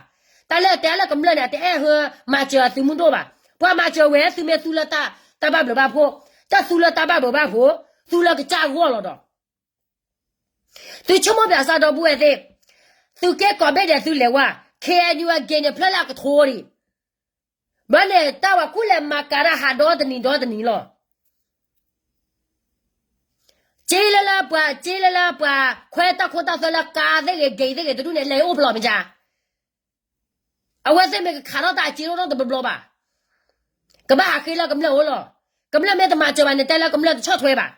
တၢ်လၢတဲလၢကမျၢၢ်န့ၣ် တအဲၣ်ဟၢမၤစၢၤအသုးမုၢ်ဒိၣ်ဘၣ်. ပှၤမၤစၢၤဝဲ သုမ့ၢ်သူလၢတၢ် တၢ်ဘၣ်ဘျုးဘၣ်ဖှိၣ်, တၢ်သူလၢတၢ်ဘၣ်ဘျုးဘၣ်ဖှိၣ်, သူလၢကစၢ်အဂီၢ်လီၤဒီး သုဆိကမိၣ်ပၠးစၢ်ဒီပုၢ်ဝဲၢ်သ့ၣ်, သုကဲကိးဘ့ၣ်ဒဲးသုလဲၤဝဲ, ခ့ၣ်အဲၣ်ယူၣ် အဂ့ၤန့ၣ် ဖျၢၣ်လၢအကထိဒံး, ဘျီန့ၣ် တၢ်ဝဲခူၣ်လဲၤမၤကၤတၢ်ဟးဒီတနံၤဒီတနံၤလီၤ. က့လၢလၢပှၤ က့လၢလၢပှၤ ခွဲတၢ်ခိတၢ်သွဲလၢကါသ့ၣ်ဂ့ၤ ဂ့ၤသ့ၣ်ဂ့ၤတဒူၣ်န့ၣ် လဲၤအိၣ်ဖျိးမ့ၢ်ကါ အဝဲသ့ၣ်မ့ၢ်ကခးထီၣ်တၢ်အစ့အိၣ်ထီၣ်တဘျီဘျီဘၣ်, ကဘၣ်ဟးဃ့လၢကမျၢၢ်အအိၣ်လီၤ. ကမျၢၢ်မ့ၢ်တမၤစၢၤဘၣ်န့ၣ် တဲလၢကမျၢၢ်တဆီၣ်ထွဲဘၣ်.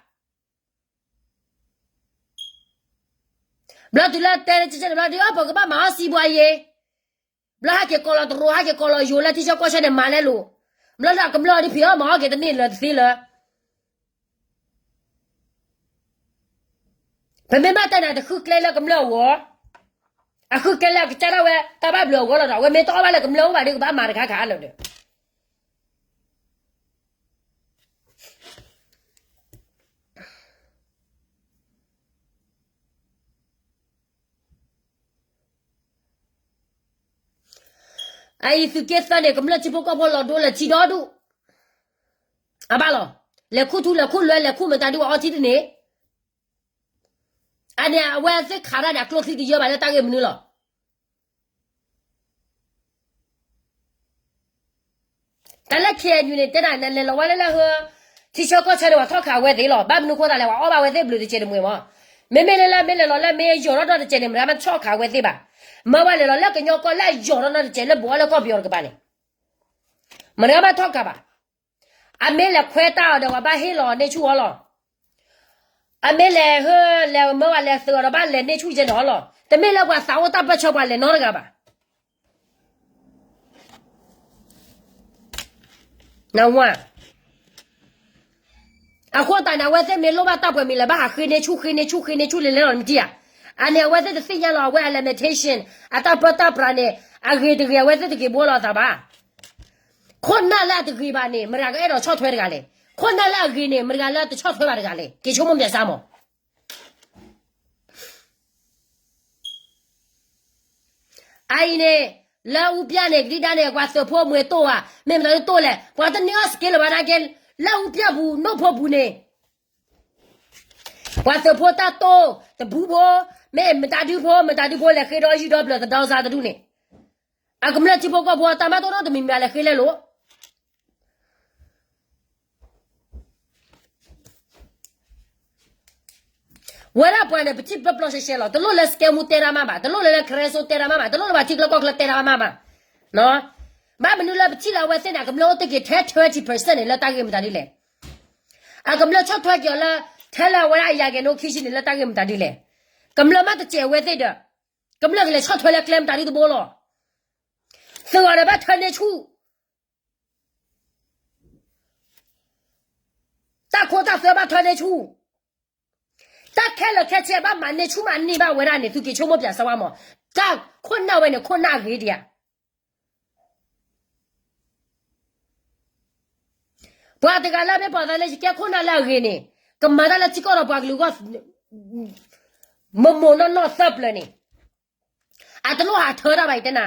ဘျီတုၤလၢတဲကဲန့ၣ် ဘျီဒ်အီၤ ပကဘၣ်မၤအီၣ်စံးဘှါယ့, ဘျီဟဲက့ၤကိးလီၤတရိး ဟဲက့ၤကိးလီၤယိၤလၢထံဆၢကီၢ်ဆၢန့ၣ် မၤလဲလိာ်, ဘျီလၢကမျၢၢ်ဒ်ဖံးအီၣ်မၤအီၣ်က့ၤတန့ၢ်လၢၤတသ့လၢၤ ပမ့ၢ်ဘၣ်တဲန့ၣ် တဃုကျဲလၢကမျၢၢ်အဂီၢ်, အဃုကျဲလၢအကစၢ်ဒၣ်ဝဲ တၢ်ဘၣ်ဘျုးအဂီၢ်လီၤဒီး အဝဲမ့ၢ်တအီၣ်ဘၣ်လၢကမျၢၢ်အိၣ်ဘၣ်ဒီး ကဘၣ်မၤတခါခါလၢာ်ဒီး အအံၤသုးက့သၢန့ၣ် ကမျၢၢ်ထံဖိကီၢ်ဖိလီၤဒိလၢထံဒီဒူၣ်, အဘၣ်လီၤ, လဲၤခူၣ်ထူလဲၤခူၣ်လွဲလဲၤခူၣ်မတၤဒုးအီထံတန့ၣ်, အန့ၣ်အဝဲသ့ၣ်ခးတၢ်န့ၣ် အကျိချံတယၢဘၣ်လၢတၢ်ဂ့ၢ်မနုၤလီၤ. တၢ်လၢ ခ့ၣ်အဲၣ်ယူၣ် န့ၣ် တဲဒၣ်နလဲၤလီၤဝဲလၢလၢဟၢ ထံဆၢကီၢ်ဆၢန့ၣ် ပှၤထီၣ်ခးဝဲသ့ၣ်လီၤ. ဘၣ်မနုၤဃိသးလဲၣ် ပှၤအီၣ်ဘၣ်ဝဲသ့ၣ်ဘျုးတစဲးတမှဲၤမး, မ့မ့ၢ်လၢလၢမ့ၢ်လဲၤလီၤလၢမ့ၢ်ယီၤထီၣ်နီတစဲးန့ၣ် မတၤမးထီၣ်ခးဝဲသ့ၣ်ဘၣ်. မၢဝဲလဲၤလီၤလၢကညီကီၢ်လၢအယီၤထီၣ်နီတစဲး လၢဘူးအီၣ်လၢကီၢ်ပယီၤတကပၤန့ၣ် မတၤမးထီၣ်ခးဘၣ်. အမ့ၢ်လဲၤခွဲးတၢ်အီၤဒီး ပှၤဘၣ်ဟ့ၣ်လီၤန့ၢ်ဆူၣ်အီၤလီၤ. အမ့ၢ်လဲၤဟၢ လဲၤမၢဝဲလဲၤသုးအီၤဒီး ဘၣ်လဲၤန့ၢ်ဆူၣ်ယဲန့ၣ်အီၤလီၤ. တမ့ၢ်လၢပှၤသးအိၣ်တၢ်ပၢၢ်ဆၢပှၤလဲၤနီတဂၤဘၣ်. အဃိသတးန့ၣ် အဝဲသ့ၣ်မ့ၢ်လိၣ်ဘၣ်တၢ်ပှဲၤမံၤလဲၣ် ဘၣ်ဟးဃ့န့ၢ်ဆူၣ် ဃ့န့ၢ်ဆူၣ် ဃ့န့ၢ်ဆူၣ်လဲၤလဲၤလီၤ နမ့ၢ်ထံၣ်ဧါ. အန့ၣ် အဝဲသ့ၣ်တသ့ၣ်ညါလီၤ အဝဲအ limitation အတၢ်ပၢတၢ်ပြးန့ၣ် အဂ့ၤတဂ့ၤ အဝဲသ့ၣ်တက့ၤဘှီလီၤအသးဘၣ်. ခိၣ်နၢ်လၢအတဂ့ၤဘၣ်န့ၣ် မတၤကအဲၣ်ဒိးဆီၣ်ထွဲတဂၤလဲၣ်. ခိၣ်နၢ်လၢအဂ့ၤန့ၣ် မတၤလၢတဆီၣ်ထွဲဘၣ်တဂၤလဲၣ်. က့ၤဆိကမိၣ်ပၠးစၢ်မး. အအံၤန့ၣ် လၢအူပျၢ်န့ၣ် ကဒံဒါန့ၣ် ပှၤသုးဖိမွဲတိၢ်ဧါ, မ့ၢ်မတၤဒုးတိၢ်လဲၣ်. ပှၤတန့ၢ်အီၣ် skill လၢၤဘၣ်နာ်က့, လၢအူပျၢ်ပူၤ နိၣ်ဖိပူၤန့ၣ် ပှၤသုးဖိတၢ်တိၢ်တဘူးဖိ, မ့ၢ်မတၤဒုးဖိ မတၤဒုးဖိလဲၤဃ့ဒီးယုၢ်ဒီးဘျၢၣ်သဒီစါတဒူၣ်န့ၣ်, အကမျၢၢ်ထံဖိကီၢ်ဖိတၢ်မၤတိၢ်နီတမံၤမံၤလဲၤဃ့လဲၤလိာ် ဝဲဒၣ်ပှၤန့ၣ် ပထံၣ်ပျီပျီရှဲရှဲလီၤ. တလိၣ်လၢ scam တဲတၢ်မးဘၣ်, တလိၣ်လၢလၢ ခရဲစိ တဲတၢ်မးဘၣ်, တလိၣ်လၢပှၤထံကျိကီၢ်ကျိတဲတၢ်မးဘၣ်. ဘၣ်မနုၤလၢပထံၣ်လၢအဝဲသ့ၣ်န့ၣ် ကမျၢၢ်အိၣ်တ့ၢ်က့ၤထဲ twenty percent န့ၣ် လၢတၢ်ဂ့ၢ်မတၤဒ်လဲၣ်. အကမျၢၢ်ဆီၣ်ထွဲက့ၤအီၤလၢ ထဲလၢအဝဲဒၣ်အယၤက့ၤနိခံဆံန့ၣ် လၢတၢ်ဂ့ၢ်မတၤဒ်လဲၣ်. ကမျၢၢ်မ့ၢ်တစဲးဝဲသ့ၣ်ဒီး ကမျၢၢ်ကလဲၤဆီၣ်ထွဲလၢကျဲမတၤဒ်တဘိလီၤ. သုးအီၤဒီးဘၣ်ထၢန့ၢ်ဆူၣ် တၢ်ခိတၢ်သွဲဘၣ်ထၢန့ၢ်ဆူၣ်, တၢ်ခဲလၢာ်ခဲဆ့ဘၣ်မၤန့ၢ်ဆူၣ်မၤန့ၢ်ဘၣ်ဝဲဒၣ်န့ၣ် သုက့ၤဆိကမိၣ်ပၠးစၢ်ဝဲမး. တၢ်ခိၣ်နၢ်ဝဲန့ၣ် ခိၣ်နၢ်အဂ့ၤဒံးဧါ. ပှၤတဂၤလၢမ့ၢ်ပှၤသးလၢယကဲခိၣ်နၢ်လၢအဂ့ၤန့ၣ် ကမၤတၢ်လၢထံကီၢ်ဒီးပှၤကလုာ်အဂီၢ် မ့ၢ်မိၢ်နီၢ်နီၢ်သၢပျၢၤန့ၣ် အတလိၣ်ဟးထၢတၢ်ဘၣ်အံၤတဲနၤ,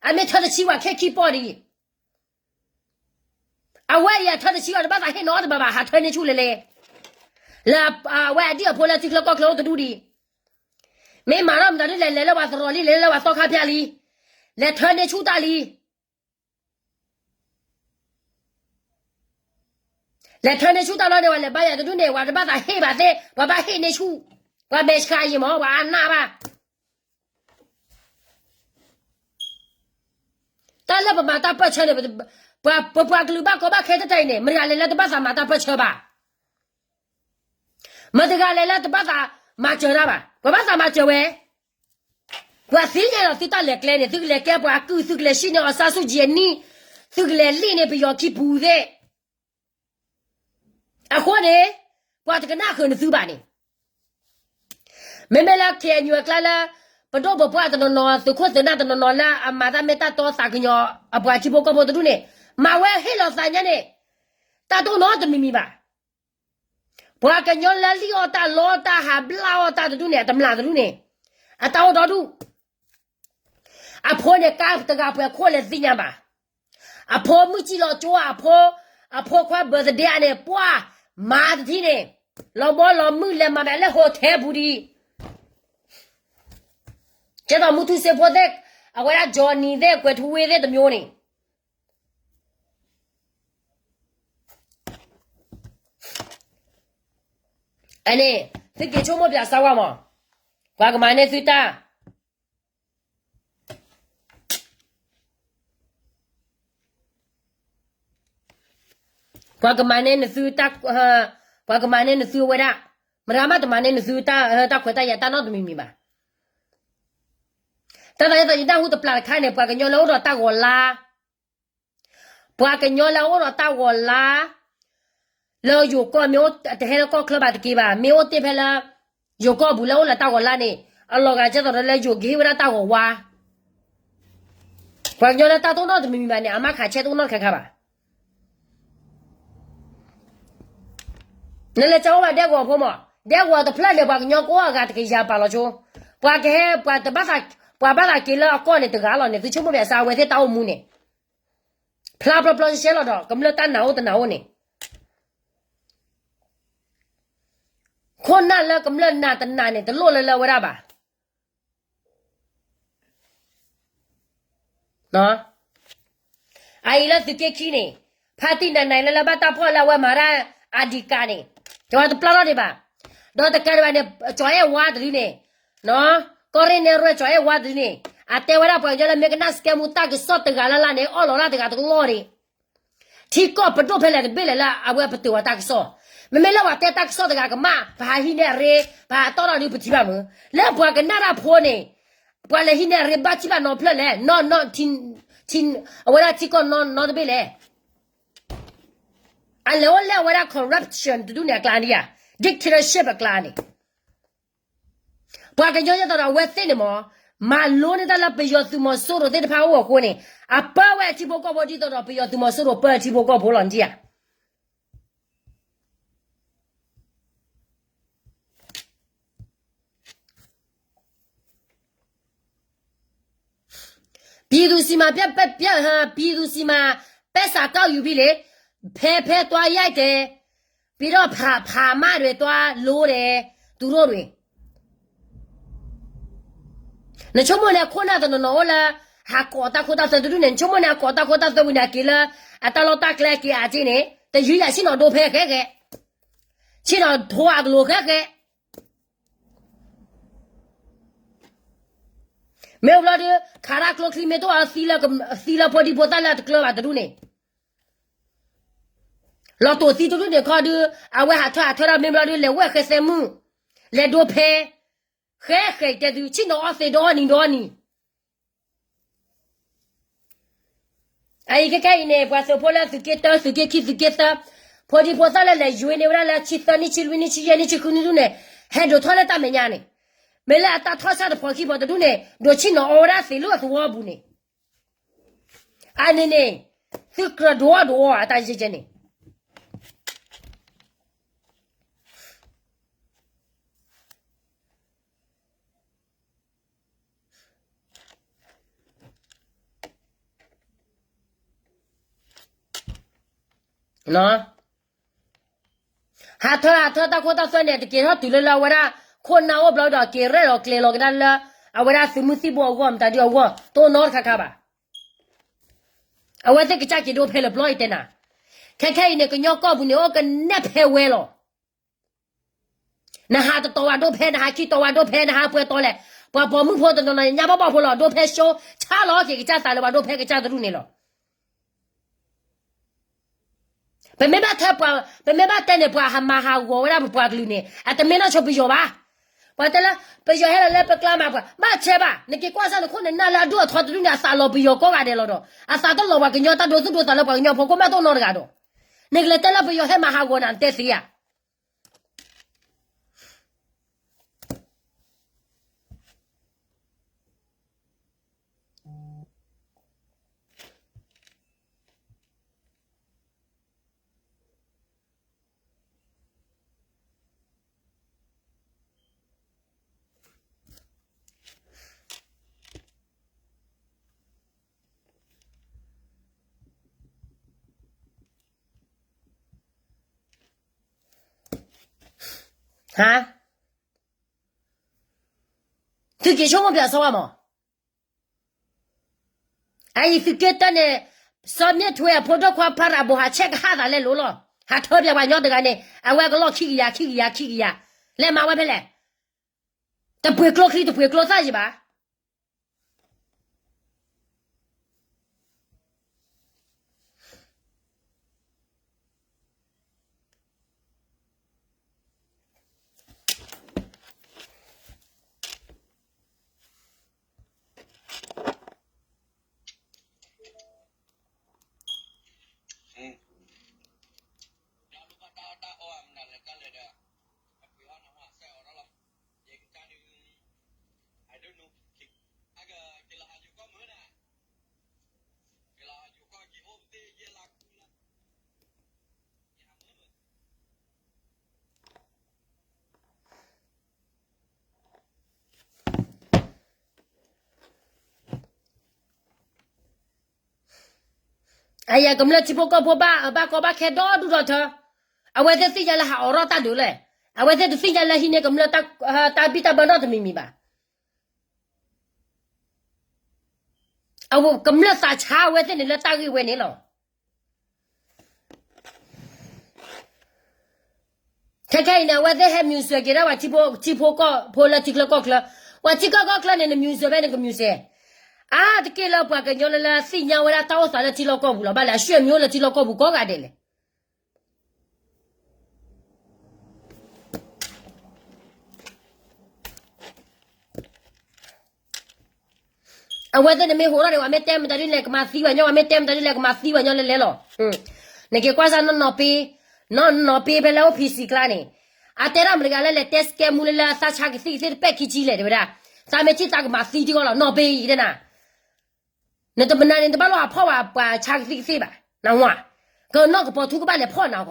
အမ့ၢ်ထၢတဆံဝဲခဲခံပီၢ်ဒံး, အဝဲအံၤအထၢတဆံဝဲတဘၣ်သးဟ့ၣ်နီတဘၣ်ဘၣ် ဟးထၢန့ၢ်ဆူၣ်လဲၤလဲၤ, လၢအဝဲအဒံၣ်အဖိလၢထံချၢကီၢ်ချၢအိၣ်တဒူၣ်ဒံး, မ့ၢ်မၤထီၣ်မတၤဒ်လဲၣ် လဲၤလၢပှၤသရိာ်လံ လဲၤလၢပှၤသီခါဖၠၣ်လံ, လဲၤထၢန့ၢ်ဆူၣ်တၢ်လံ လဲၤထၢန့ၢ်ဆူၣ်တၢ်လီၤန့ၣ် ပှၤလဲၤဘါယွၤတဒူၣ်န့ၣ် ပှၤတဘၣ်သးဟ့ၣ်ဘၣ်သ့ၣ် ပှၤဘၣ်ဟ့ၣ်န့ၢ်ဆူၣ်, ပှၤမဲာ်ဆှးယံာ်မး ပှၤအါနၢ်ဘၣ်. တၢ်လၢပမၤတၢ်ပၢၢ်ဆၢန့ၣ် ပပှၤကလုာ်ဘၣ်ကီဘၣ်ခဲတတၢ်အံၤန့ၣ် မတဂၤလဲၤလၢတဘၣ်သးမၤတၢ်ပၢၢ်ဆၢဘၣ်. မတဂၤလဲၤလၢတဘၣ်သးမၤစၢၤတၢ်ဘၣ်. ပှၤဘၣ်သးမၤစၢၤဝဲ ပှၤသ့ၣ်ညါလီၤသုတၢ်လဲၤကျဲန့ၣ် သုကလဲၤကဲပှၤအကုၢ် သုကလဲၤဆံၣ်န့ၢ်အီၤစၢ်ဆူၣ်ကၠံအနံၣ် သုကလဲၤလံၣ်န့ၢ်ပယီၤခံပူၤသ့ၣ်. အဃိန့ၣ် ပှၤတကနၣ်ဃုာ်နသုဘၣ်န့ၣ် မ့မ့ၢ်လၢ ခ့ၣ်အဲၣ်ယူၣ် အကျါလၢ ပဒိၣ်ပပှၢ်တနီၤနီၤ သုးခိၣ်သုးနၢ်တနီၤနီၤလၢအမၤတၢ်မ့ၢ်တၢ်တီသးကညီၤ အပှၤထံဖိကီၢ်ဖိတဒူၣ်န့ၣ် မၤဝဲဟ့ၣ်လီၤသးညါန့ၣ် တၢ်တအိၣ်နီတမံၤမံၤဘၣ်. ပှၤကညီလၢလံၣ်အီၣ်တၢ်လီတၢ်ဟးဘျၣ်အီၣ်တၢ်တဒူၣ်န့ၣ် အတမျၢ်တဒူၣ်န့ၣ် အတၢ်အိၣ်ဒီဒူၣ် အဖိန့ၣ်ကါတဂၤပှဲၤခိၣ်လဲၣ်သ့ၣ်ညါဘၣ်. အဖိမုၣ်စံၣ်လီၤကၠိ အဖိ အဖိခွါ birthday အန့ၣ် ပှၢ်မၤတထံၣ်န့ၣ် လီၤဘီလီၤမုၢ်လဲၤမၤဘၣ်လၢ hotel ပူၤဒံး ကဲသိးမုၢ်ထူၣ်စ့ဖိသ့ၣ် အဝဲဒၣ် Johnny သ့ၣ် ကွဲၤထူဝ့သ့ၣ်တမျိုးန့ၣ် အန့ၣ် သုက့ၤဆိကမိၣ်ပၠးစၢဝါမး ပှၤကမၤန့ၢ်သုတၢ် ပှၤကမၤန့ၢ်နသုတၢ် ပှၤကမၤန့ၢ်နသုဝဲဒၣ် မတၤဂၤမးတမၤန့ၢ်နသုတၢ် တၢ်ခွဲးတၢ်ယာ်တၢ်နီတမံၤမံၤဘၣ်. တၢ်သးယသးယနၢ်ဟူတပျၢ်တခါန့ၣ် ပှၤကညီလၢအိၣ်ဒီးတၢ်ဂီၤလါ ပှၤကညီလၢအအိၣ်ဒီးတၢ်ဂီၤလါ လၢယိၤကီၢ်မ့ၢ်အိၣ်တဟဲလၢကီၢ်ချၢဘၣ်တက့ၢ်ဘၣ် မ့ၢ်အိၣ်တ့ၢ်ဖဲလၢ ယိၤကီၢ်ပူၤလၢအိၣ်လၢတၢ်ဂီၤလါန့ၣ် အလီၤဂာ်ကဲသိးဒီးလၢယိၤကဟ့ၣ်ဝဲဒၣ်တၢ်ဂီၤဝါ ပှၤကညီလၢတၢ်တအိၣ်နီတမံၤမံၤဘၣ်န့ၣ် အမါခးဆဲတအိၣ်နီတခါခါဘၣ်. နလဲၤကၠီအိၣ်ဘၣ်ဒဲကဝီၤဖိမး ဒဲကဝီၤတဖျၢၣ်န့ၣ် ပှၤကညီကအိၣ်အဂၤတကယၤပာ်လီၤဆိ ပှၤကဟဲ ပှၤတဘၣ်သး ပှၤဘၣ်သးက့ၤလၢအကီၢ်န့ၣ်တဂၤလီၤန့ၣ် သုဆိကမိၣ်ပၠးစၢဝဲသ့ၣ်တၢ်အိၣ်မူန့ၣ် ဖျါပျီပျီရှဲရှဲလီၤဒီး ကမျၢၢ်တၢ်နာ်အိၣ်တနာ်အိၣ်န့ၣ် ခိၣ်နၢ်လၢကမျၢၢ်နာ်တနာ်န့ၣ် တလိၣ်လၢလၢဝဲဒၣ်ဘၣ်. အအံၤလၢသုးက့ခံန့ၣ် ဖါတံၢ်နၤနၤလၢလၢဘၣ်တၢ်ဖီၣ်လၢအဝဲမၤတၢ်အဒံးကးန့ၣ် ကဝဲတပျၢ်ထီၣ်ဒံးဘၣ်. ဒီးတကးဒံးဘၣ်န့ၣ် ကၠီၤအဲၣ်ဝါတဒုန့ၣ် ကီၢ်ရ့ၣ်နဲၣ်ရွဲၣ်ကၠီၤအဲၣ်ဝါတဒုန့ၣ် အတဲဝဲဒၣ်ပှၤကညီလၢမ့ၢ်ကနၣ်စကဲမူတၢ်ကစီၣ်တဂၤလၢ်လၢ်န့ၣ် အီၣ်လီၤတၢ်တဂၤတကလီၢ်န့ၣ် ထံကီၢ်ပဒိၣ်ဖဲလဲၣ်တဘ့ၣ်လဲၣ်လၢအဝဲပတုာ်ဝဲတၢ်ကစီၣ်, မ့မ့ၢ်လၢပှၤတဲတၢ်ကစီၣ်တဂၤကမၣ် ပဟးဟံးန့ၢ်အရ့ ပဟးတီၣ်ထီၣ်ဒုးပထံၣ်ဘၣ်မုၢ်, လၢပှၤကနၣ်တၢ်ဖိန့ၣ် ပှၤလဲၤဟံးန့ၢ်အရ့ဘၣ်ထံၣ်ဘၣ်နီတဖျၢၣ်လဲၣ်, အဝဲဒၣ်ထံကီၢ်နီတဘ့ၣ်လဲၣ်. အလဲၤအိၣ်လၢအဝဲဒၣ် corruption တဒူၣ်န့ၣ်အကျါဒံးဧါ, dictatorship အကျါန့ၣ် ပှၤကညီဒ်သိးဒီးအဝဲသ့ၣ်န့ၣ်မ့ၢ် မၤလိန့ၢ်တၢ်လၢပယီၤသုးမီၤစိရိၤသ့ၣ်တဖၣ်အိၣ်အဃိန့ၣ် အပၢဝဲအထံဖိကီၢ်ဖိဒ်သိးဒီးပယီၤသုးမီၤစိရိၤပၢအထံဖိကီၢ်ဖိလီၤဒံးဧါ. ပြည်သူ့စစ်မှန် ပြည်သူ့စစ်မှန် ပဲစးကောက်ယူပြီလေ, ဖဲဖဲသွားရိုက်တယ်, ပြီးတော့ဖာ ဖာမတွေသွားလို့တယ်, သူတို့တွေ. နဆိကမိၣ်န့ၣ် ခိၣ်နၢ်တနီၤနီၤအိၣ်လၢ ဟးကိးတၢ်ခိတၢ်သွဲတဒူၣ်န့ၣ် နဆိကမိၣ်န့ၣ် အကိးတၢ်ခိတၢ်သွဲဝံၤန့ၣ် အက့ၤလၢ အတၢ်လီၢ်တၢ်ကျဲက့ၤအါက့ၢ်န့ၣ် တယုၢ်ယၤဆ့ၣ်နီၤဒိဖဲဃဲဃဲ, ဆ့ၣ်နီၤထိအကလိၤဃဲဃဲ မ့ၢ်အိၣ်ဘျီဒုး ခးတၢ်ကျိချံမ့ၢ်တအိၣ် သံလၢဖိဒံဖိသၣ်လၢအတကျၢၤဘၣ်တဒူၣ်န့ၣ်, လီၤတိာ်သံတဒူၣ်န့ၣ်ခီဒုး အဝဲဟးထၢဟးထၢထီၣ်မ့ၢ်ဘျီဒုး လဲၤဝဲၢ်ဃဲသဲမုၣ်, လဲၤဒိဖဲ, ဃဲဃဲတဲသု ဆ့ၣ်နီၤအီၣ်သ့ဒီအီၣ်နံၤဒီအီၣ်နံၤ အအံၤခဲခဲအံၤန့ၣ် ပှၤသုးဖိလၢသုးက့တၢ သုးက့ခံ သုးက့သၢ, ဖိဒံဖိသၣ်လၢလဲၤယွ့န့ၢ်ဝဲဒၣ်လၢ ဆံသၢနံၣ် ဆံလွံၢ်နံၣ် ဆံယဲၢ်နံၣ် ဆံဃုနံၣ်ဒူၣ်န့ၣ် ဟဲဒိးထီၣ်လၢတၢ်မဲာ်ညါန့ၣ်, မ့ၢ်လၢအတၢ်ထီၣ်ဆၣ်တဖီခံဖီတဒူၣ်န့ၣ် ဒိးဆ့ၣ်နီၤအီၣ်ဝဲဒၣ်သ့ၣ်လၢအသဝီပူၤန့ၣ်, အန့ၣ်န့ၣ် သုကြၢးဒိးအီၣ်ဒိးအီၣ်အတၢ်ယဲၢ်ကဲန့ၣ် ဟးထၢဟးထၢတၢ်ခိတၢ်သွဲန့ၣ် တက့ၤထီၣ်တုၤလၢလၢအဝဲဒၣ် ခိၣ်နၢ်အိၣ်ဘျီဒီး က့ၤရဲၣ်လီၤကျဲၤလီၤကဒါလၢ အဝဲဒၣ်သုးမုၢ်သံၣ်ဘိအဂီၢ် မတၤဒုအဂီၢ် တအိၣ်နီတခါခါဘၣ်. အဝဲသ့ၣ်ကစၢ်က့ၤဒိဖဲလၢၤဘျီအံၤတဲနၤ, ခဲခဲအံၤန့ၣ် ကညီကီၢ်ပူၤန့ၣ် အိၣ်ကနဲၣ်ဖဲဝဲလီၤ. နဟးတတီၤဝဲဒိဖဲ နဟးခံတီၤဝဲဒိဖဲ နဟးပှဲၤတီၤလဲၣ်, ပှၤပိာ်မုၣ်ဖိတနီၤနီၤညါဘၣ်ဘၣ်ဖိလီၤ ဒိဖဲ show ဆါလီၤက့ၤကစၢ်သးလၢပှၤဒိဖဲကစၢ်တဒူၣ်န့ၣ်လီၤ. ပမ့ၢ်ဘၣ်တဲ ပမ့ၢ်ဘၣ်တဲန့ၣ် ပှၤဟးမၤဟးဂီၤဝဲဒၣ်ပပှၤကလုာ်န့ၣ် အတမ့ၢ်နီၢ်ဆိပယီၤဘၣ်. ပှၤတဲလၢ ပယီၤဟဲလီၤလၢပကျါမးပှၤ ဘၣ်ဆဲးဘၣ် နက့ၤကွၢ်စၢ်နခိၣ်နနၢ်လၢအဒိၣ်အထီတဒူၣ်န့ၣ် အသးလီၤပယီၤကိးဂၤဒဲးလီၤဒီး အသးတလီၤပှၤကညီတၢ်ဒိသူၣ်ဒိသးလၢပှၤကညီဖိကိးမးတအိၣ်နီတဂၤဒီး နကလဲၤတဲလၢပယီၤဟဲမၤဟးဂီၤနၤ နတဲသ့ဧါ. ဟါ, သုက့ၤဆိကမိၣ်ပၠးစီဝါမး, အအံၤသုးက့တၢန့ၣ်, စီၤမ့ၢ်ထွဲအဖိဒိၣ်ခွါဖါရၤဘိဟးဆဲးကဟၣ်သးလဲလိာ်လီၤ, ဟးထၢပၠးပှၤညီတဂၤန့ၣ် အဝဲကလီၢ်ခံကယၤ ခံကယၤ ခံကယၤ, လဲၤမၤဝဲဖဲလဲၣ်, တပှ့ၤကျိချံတပှ့ၤကျိသၣ်ယံၤဘၣ် အယၤ ကမျၢၢ်ထံဖိကီၢ်ဖိဘၣ်အၢဘၣ်ကီဘၣ်ခဲဒီဒူၣ်ဒီထၢ, အဝဲသ့ၣ်သ့ၣ်ညါလၢဟးအိးထီၣ်တၢ်ဒုးလဲၣ်, အဝဲသ့ၣ်တသ့ၣ်ညါလၢဟံးန့ၢ်ကမျၢၢ်တၢ်ဘံၣ်တၢ်ဘၢနီတမံၤမံၤဘၣ်. အဝဲကမျၢၢ်သးဆါအဝဲသ့ၣ်န့ၣ်လၢတၢ်ဂ့ၢ်ဝဲန့ၣ်လီၤ. ခဲခဲအံၤန့ၣ် အဝဲသ့ၣ်ဟဲ မြူစဲး က့ၤဒၣ်ပှၤထံဖိကီၢ်ဖိလၢထံချၢကီၢ်ချၢ, ပှၤထံချၢကီၢ်ချၢန့ၣ် န မြူစဲး ဖဲန့ၣ် က မြူစဲး, အါတက့ၢ်လၢပှၤကညီလၢလၢသ့ၣ်ညါဝဲဒၣ်တၢ်အိၣ်သးလၢထံလီၢ်ကီၢ်ပူၤလီၤ, ဘၣ်လဲၣ်အဆှၢမံၤအိၣ်လၢထံလီၢ်ကီၢ်ပူၤကိးဂၤဒဲးလဲၣ်. အဝဲသ့ၣ်န့ၣ်မ့ၢ်ဟးထီၣ်န့ၣ် ပှၤမ့ၢ်တဲမတၤဒ်လဲၣ်ကမၤသံပှၤညီ, ပှၤမ့ၢ်တဲမတၤဒ်လဲၣ်ကမၤသံပှၤညီလဲလဲလီၤ. နက့ၤကွၢ်စၢ်နီၢ်နီၢ်ပ့, နီၢ်နီၢ်ပ့ဖဲလၢအိၣ် PC ကျါန့ၣ်, အတဲဒၣ်မတၤတဂၤလၢလဲၤတဲစကဲမူလၢလၢအသးဆါကသံၣ်ကသ့ၣ်တပဲာ်ခံဆံလဲၣ် တဲဝဲဒၣ်, သးမ့ၢ်ထံၣ်သးကမၤသံတဂီၢ်လီၤ, နီၢ်ပ့အံၤတဲနၤ နတမနၤန့ၣ် နတဘၣ်လိၣ်ဟးဖီၣ်ဘၣ်ပှၤဆါကသံၣ်ကသ့ၣ်ဘၣ်, နဝၤ, ကနီၢ်ကပီၤထူကဘၣ်လဲၤဖီၣ်နၤ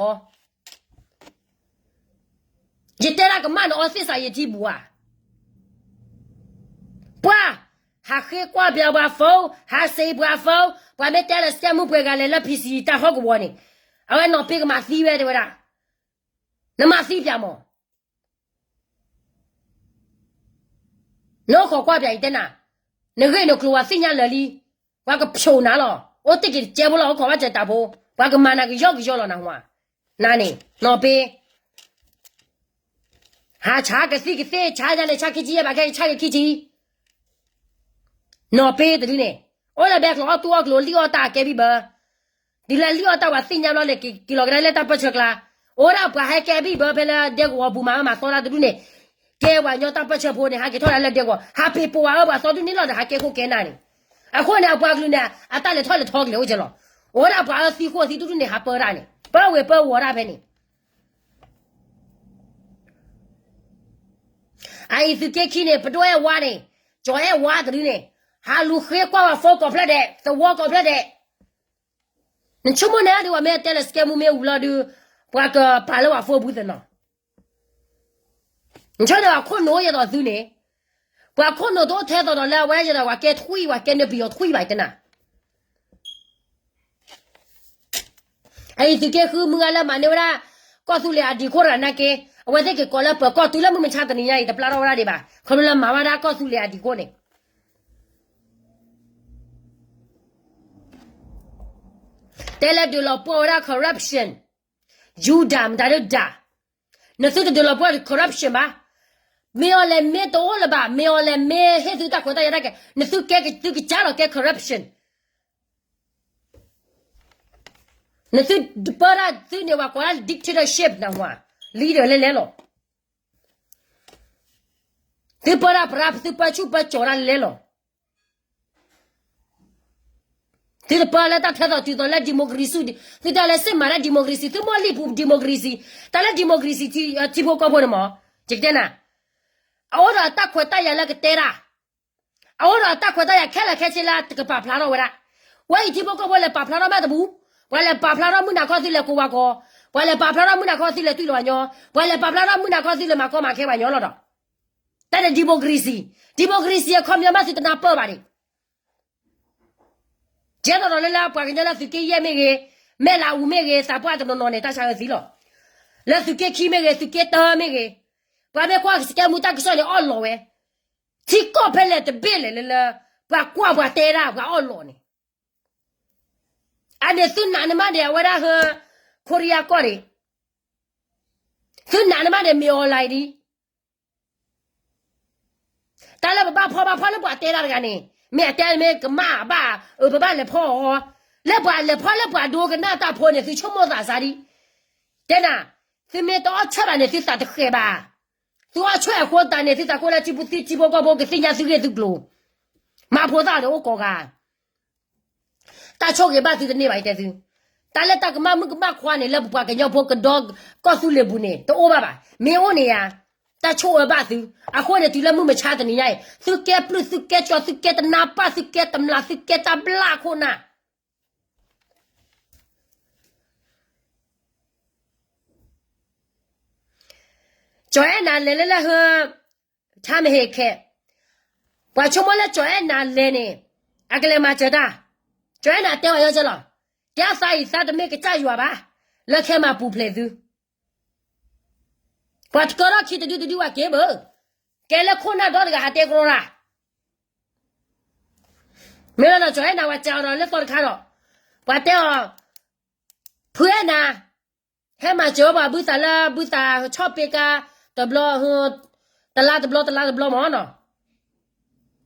ဃီ, ယတဲဒၣ်ကမၣ်နအီသ့ၣ်စးယံာ်ထံပူၤဧါ, ပှၤ, ဟးဃ့ကွၢ်ပၠးပှၤ phone, ဟးစံးပှၤ phone, ပှၤမ့ၢ်တဲလၢ scam မုၣ်ပှဲၤဂၤလဲၤလၢ PC တၢ်ဟီၣ်ကဝီၤန့ၣ်, အဝဲနီၢ်ပ့ကမၤသံဝဲတဲဝဲဒၣ်, နမၤသံပၠးမး နအိၣ်ခိးကွၢ်ပၠးအံၤတဲနၤ, နဂ့ၢ်နကျိၤဝဲသ့ၣ်ညါလၢာ်လံ, ပှၤကဖျိးနၤလီၤ, အိၣ်တ့ၢ်က့ၤတကဲဖိလီၤ, အိၣ်ခိးဘၣ်စဲးတးဖိ, ပှၤကမၤနၤကယီကယီလီၤနဟါ, နန့ၣ် နီၢ်ပ့, ဟးဆါကသံၣ်ကသ့ၣ် ဆါယၤလဲၤဆါခံဆံယဲၢ်ဘၣ်ခဲကဆါက့ၤခံဆံ, နီၢ်ပ့တဒုန့ၣ်, အိၣ်လၢဘဲကျိၤအီၣ်တူၢ်အီၣ်ကျိၤ လံၣ်အီၣ်တၢ်ကဲဘံၣ်ဘၢ တုၤလၢလံၣ်အီၣ်တၢ်ဝဲသ့ၣ်ညါဘျီလဲၤက့ၤလီၤကဒါလၢတၢ်ပၢၢ်ဆၢကျါ, အိၣ်ဒၣ်ပှၤဟဲကဲဘံၣ်ဘၢဖဲလၢဒဲကဝီၤပူၤမး မၤသီတၢ်တဒူၣ်န့ၣ်, ကဲပှၤကညီတၢ်ပၢၢ်ဆၢဖိန့ၣ် ဟးက့ၤထီၣ်ဒၣ်လၢဒဲကဝီၤ ဟးပ့ၤပိာ်ဝဲအၢပှၤသီဒူၣ်န့ၣ်လီၤဒီး ဟးကဲခိၣ်ကဲနၢ်န့ၣ်, အဃိန့ၣ် အပှၤကလုာ်န့ၣ် အတၢ်လဲၤထီၣ်လဲၤထီကလဲာ်အိၣ်ကဲလီၤ, အိၣ်ဒၣ်ပှၤအၢသံဃိၣ်သံဒူၣ်ဒူၣ်န့ၣ် ဟးပၢတၢ်န့ၣ် ပၢဝဲၤပၢဝီၤတၢ်ဖဲန့ၣ် အအံၤသုးက့ခံန့ၣ် ပဒိၣ်အဲၣ်ဝါန့ၣ်, ကၠီၤအဲၣ်ဝါတဒုန့ၣ်, ဟးလူၤဃ့ကွၢ်ဝဲ phone ကိးဖျၢၣ်ဒဲး, သဝီကိးဖျၢၣ်ဒဲး, နဆိကမိၣ်န့ၣ်ဒုး ပှၤမ့ၢ်တဲလၢ scam မူမ့ၢ်ဝံၤလီၤဒုး, ပှၤကပာ်လၢပှၤ phone ပူၤသနီၤ, နဆိန့ၣ် ပှၤခိၣ်နူာ်ယဲၢ်သိးသုန့ၣ်, ပှၤခိၣ်နူာ်တအိၣ်ထဲသိးဒီးလၢအဝဲယဲၢ်ဒီး ပှၤကဲထွံၣ် ပှၤကဲနပံၤယီၤထွံၣ်ဘၣ်တဲနၤ အအံၤသုးက့ဃုမုၢ်ဂၤလၢမၤန့ၢ်ဝဲဒၣ် ကီၢ်သူလ့ၤအဒံးခိၣ်ရၤနာ်က့, အဝဲသ့ၣ်က့ၤကိးလၢပၢၤကီၢ်တုၤလၢမုၢ်မဆါတနံၤညါအံၤ တပျၢ်ထီၣ်ဝဲဒၣ်ဒံးဘၣ်, ခီဖျိလၢမၤဝဲဒၣ်ကီၢ်သူလ့ၤအဒံးခိၣ်န့ၣ်, တဲလၢဒုးလီၤပှီၢ်ဝဲဒၣ် corruption, ယူဒၤမတၤဒုးဒၤ, နသုတဒုးလီၤပှီၢ် corruption ဘၣ်, မ့ၢ်အီၤလဲၤမ့ၢ်တအိၣ်လၢၤဘၣ်, မ့ၢ်အီၤလဲၤမ့ၢ်ဟ့ၣ်သုတၢ်ခွဲးတၢ်ယာ်တၢ်ကဲ, နသုကဲသုကစၢ်လီၤကဲ corruption နသုပၢတၢ်သုန့ၣ် ပှၤကိးဒၣ် dictatorship နဝၤ, leader လဲလဲလီၤ, သုပၢတၢ်ပြၢ သုပၢဆူၣ်ပၢကၠီၤတၢ်လဲလဲလီၤ, သုတပၢလၢတၢ်ထဲသိးတုၤသိးလၢ democracy, သုတၢ်လၢစ့ၢ်မၤတၢ် democracy, သုမိၢ်လံၣ်ပူၤ democracy, တၢ်လၢ democracy ထံဖိကီၢ်ဖိန့ၣ်မး, ယကတဲနၤ, အအိၣ်ဒီးတၢ်ခွဲးတၢ်ယာ်လၢကတဲတၢ် အအိၣ်ဒီးတၢ်ခွဲးတၢ်ယာ်ခဲလၢာ်ခဲဆ့လၢတကပာ်ဖျါထီၣ်ဝဲဒၣ်, ဝဲအံၤထံဖိကီၢ်ဖိလဲၤပာ်ဖျါထီၣ်မးတပူၤ, ပှၤလဲၤပာ်ဖျါထီၣ်မုၢ်နၤခီသုလဲၤကိးဝၤကီ, ပှၤလဲၤပာ်ဖျါထီၣ်မုၢ်နၤခီသုလဲၤတွံၢ်လီၤပှၤညီ, ပှၤလဲၤပာ်ဖျါထီၣ်မုၢ်နၤခီသုလဲၤမၤကီမၤခဲပှၤညီလီၤဒီး, တၢ်န့ၣ် democracy, democracy အခီပညီမးသုတနၢ်ပၢၢ်ဘၣ်န့ၣ် ကဲသိးဒီးလၢလၢပှၤကညီလၢသုးက့ယဲၢ်မ့ၢ်ဂ့ၤ, မဲၢ်လးအူမ့ၢ်ဂ့ၤ, သးပှၢ်တနီၤနီၤန့ၣ် တၢ်ဆါအၢသံလီၤ, လၢသုးက့ခံမ့ၢ်ဂ့ၤ, သုးက့တၢမ့ၢ်ဂ့ၤ, ပှၤမ့ၢ်ကွၢ်ကစကဲမူတၢ်ကစီၣ်န့ၣ်အီၣ်လီၤဝဲ, ထံကီၢ်ဖဲလဲၣ်တဘ့ၣ်လဲၣ်လၢလၢ ပှၤကွၢ်ပှၤတဲဒၣ်ပှၤအီၣ်လီၤန့ၣ်, အန့ၣ်သုနာ်န့ၢ်မးဒဲးအဝဲဒၣ်ဟၢ ခိရံယါကီၢ်န့ၣ်, သုနာ်န့ၢ်မးဒဲးမ့ၢ်အီၤလၢဒ် တၢ်လၢပဘၣ်ဖီၣ်ဘၣ်ဖီၣ်လၢပှၤတဲတၢ်တဂၤန့ၣ် မ့ၢ်အတဲမ့ၢ်ကမၣ်ဘၣ်, အၢ ပဘၣ်လဲၤဖီၣ်အီၤ, လၢပှၤလဲၤဖီၣ်လၢပှၤဒိကနၣ်တၢ်ဖိန့ၣ် သုဆိကမိၣ်သးစၢ်ဒ်, တဲနၤ, သုမ့ၢ်တအီၣ်ဆၢဘၣ်န့ၣ် သုသးတဃဲးဘၣ်, သုအီၣ်ဆၢအဃိသတးန့ၣ် သုသးကိၢ်လၢထံဖိကီၢ်ဖိကသ့ၣ်ညါသုဂ့ၢ်သုကျိၤ, မၤဖိသၣ်ဒီးအိၣ်ကိးဂၤ တၢ်ဆိၣ်ဂ့ၤဘၣ်သုတန့ၢ်ဘၣ် ယတဲသု, တၢ်လၢတၢ်ကမၣ်မုၣ်ကမၣ်ခွါန့ၣ် လၢပပှၤကညီဖိကဒီကီၢ်သူလ့ၤပူၤန့ၣ် တအိၣ်ဘၣ်ဘၣ်, မ့ၢ်အိၣ်န့ၣ်ယါ, တၢ်ဆိၣ်အၢဘၣ်သု, အဃိန့ၣ်တုၤလၢမုၢ်မဆါတနံၤညါအံၤ သုကဲပျုၢ်သုကဲကၠီ သုကဲတနါပၢ် သုကဲတမျး သုကဲတၢ်ဘျၣ်ခိၣ်နၢ် ကၠီၤအဲၣ်နၤလဲၤလၢလၢဟၢ ထါမဟ့ၣ်ခဲ, ပှၤဆိကမိၣ်လၢကၠီၤအဲၣ်နၤလဲၤန့ၣ် အကလဲၤမၤစၢၤတၢ်, ကၠီၤအဲၣ်နၤတဲဝဲယီၤကၠၢလီၤ, ကဲသးအံၤသးတမ့ၢ်ကစၢ်ယွၤဘၣ်, လၢခဲမၤပူၤဖျဲးသု, ပှၤတကၢထီၣ်ခံတဒုတဒုဝဲက့ၤဘၣ်, ကဲလၢခိၣ်နၢ်ဒီတဂၤဟးတဲကရီတၢ် မ့ၢ်လီၤနီၤ ကၠီၤအဲၣ်နၤဝဲကးအီၤဒီးလၢသီတခါဒီး, ပှၤတဲအီၤ, ဖုအဲၣ်နၤ, ဟဲမၤစၢၤပှၤဘုသးလၢဘုသးဆီၣ်ပ့ကါ, တဘျီ, တလါတဘျီတလါတဘျီမ့ၢ်နီၤ,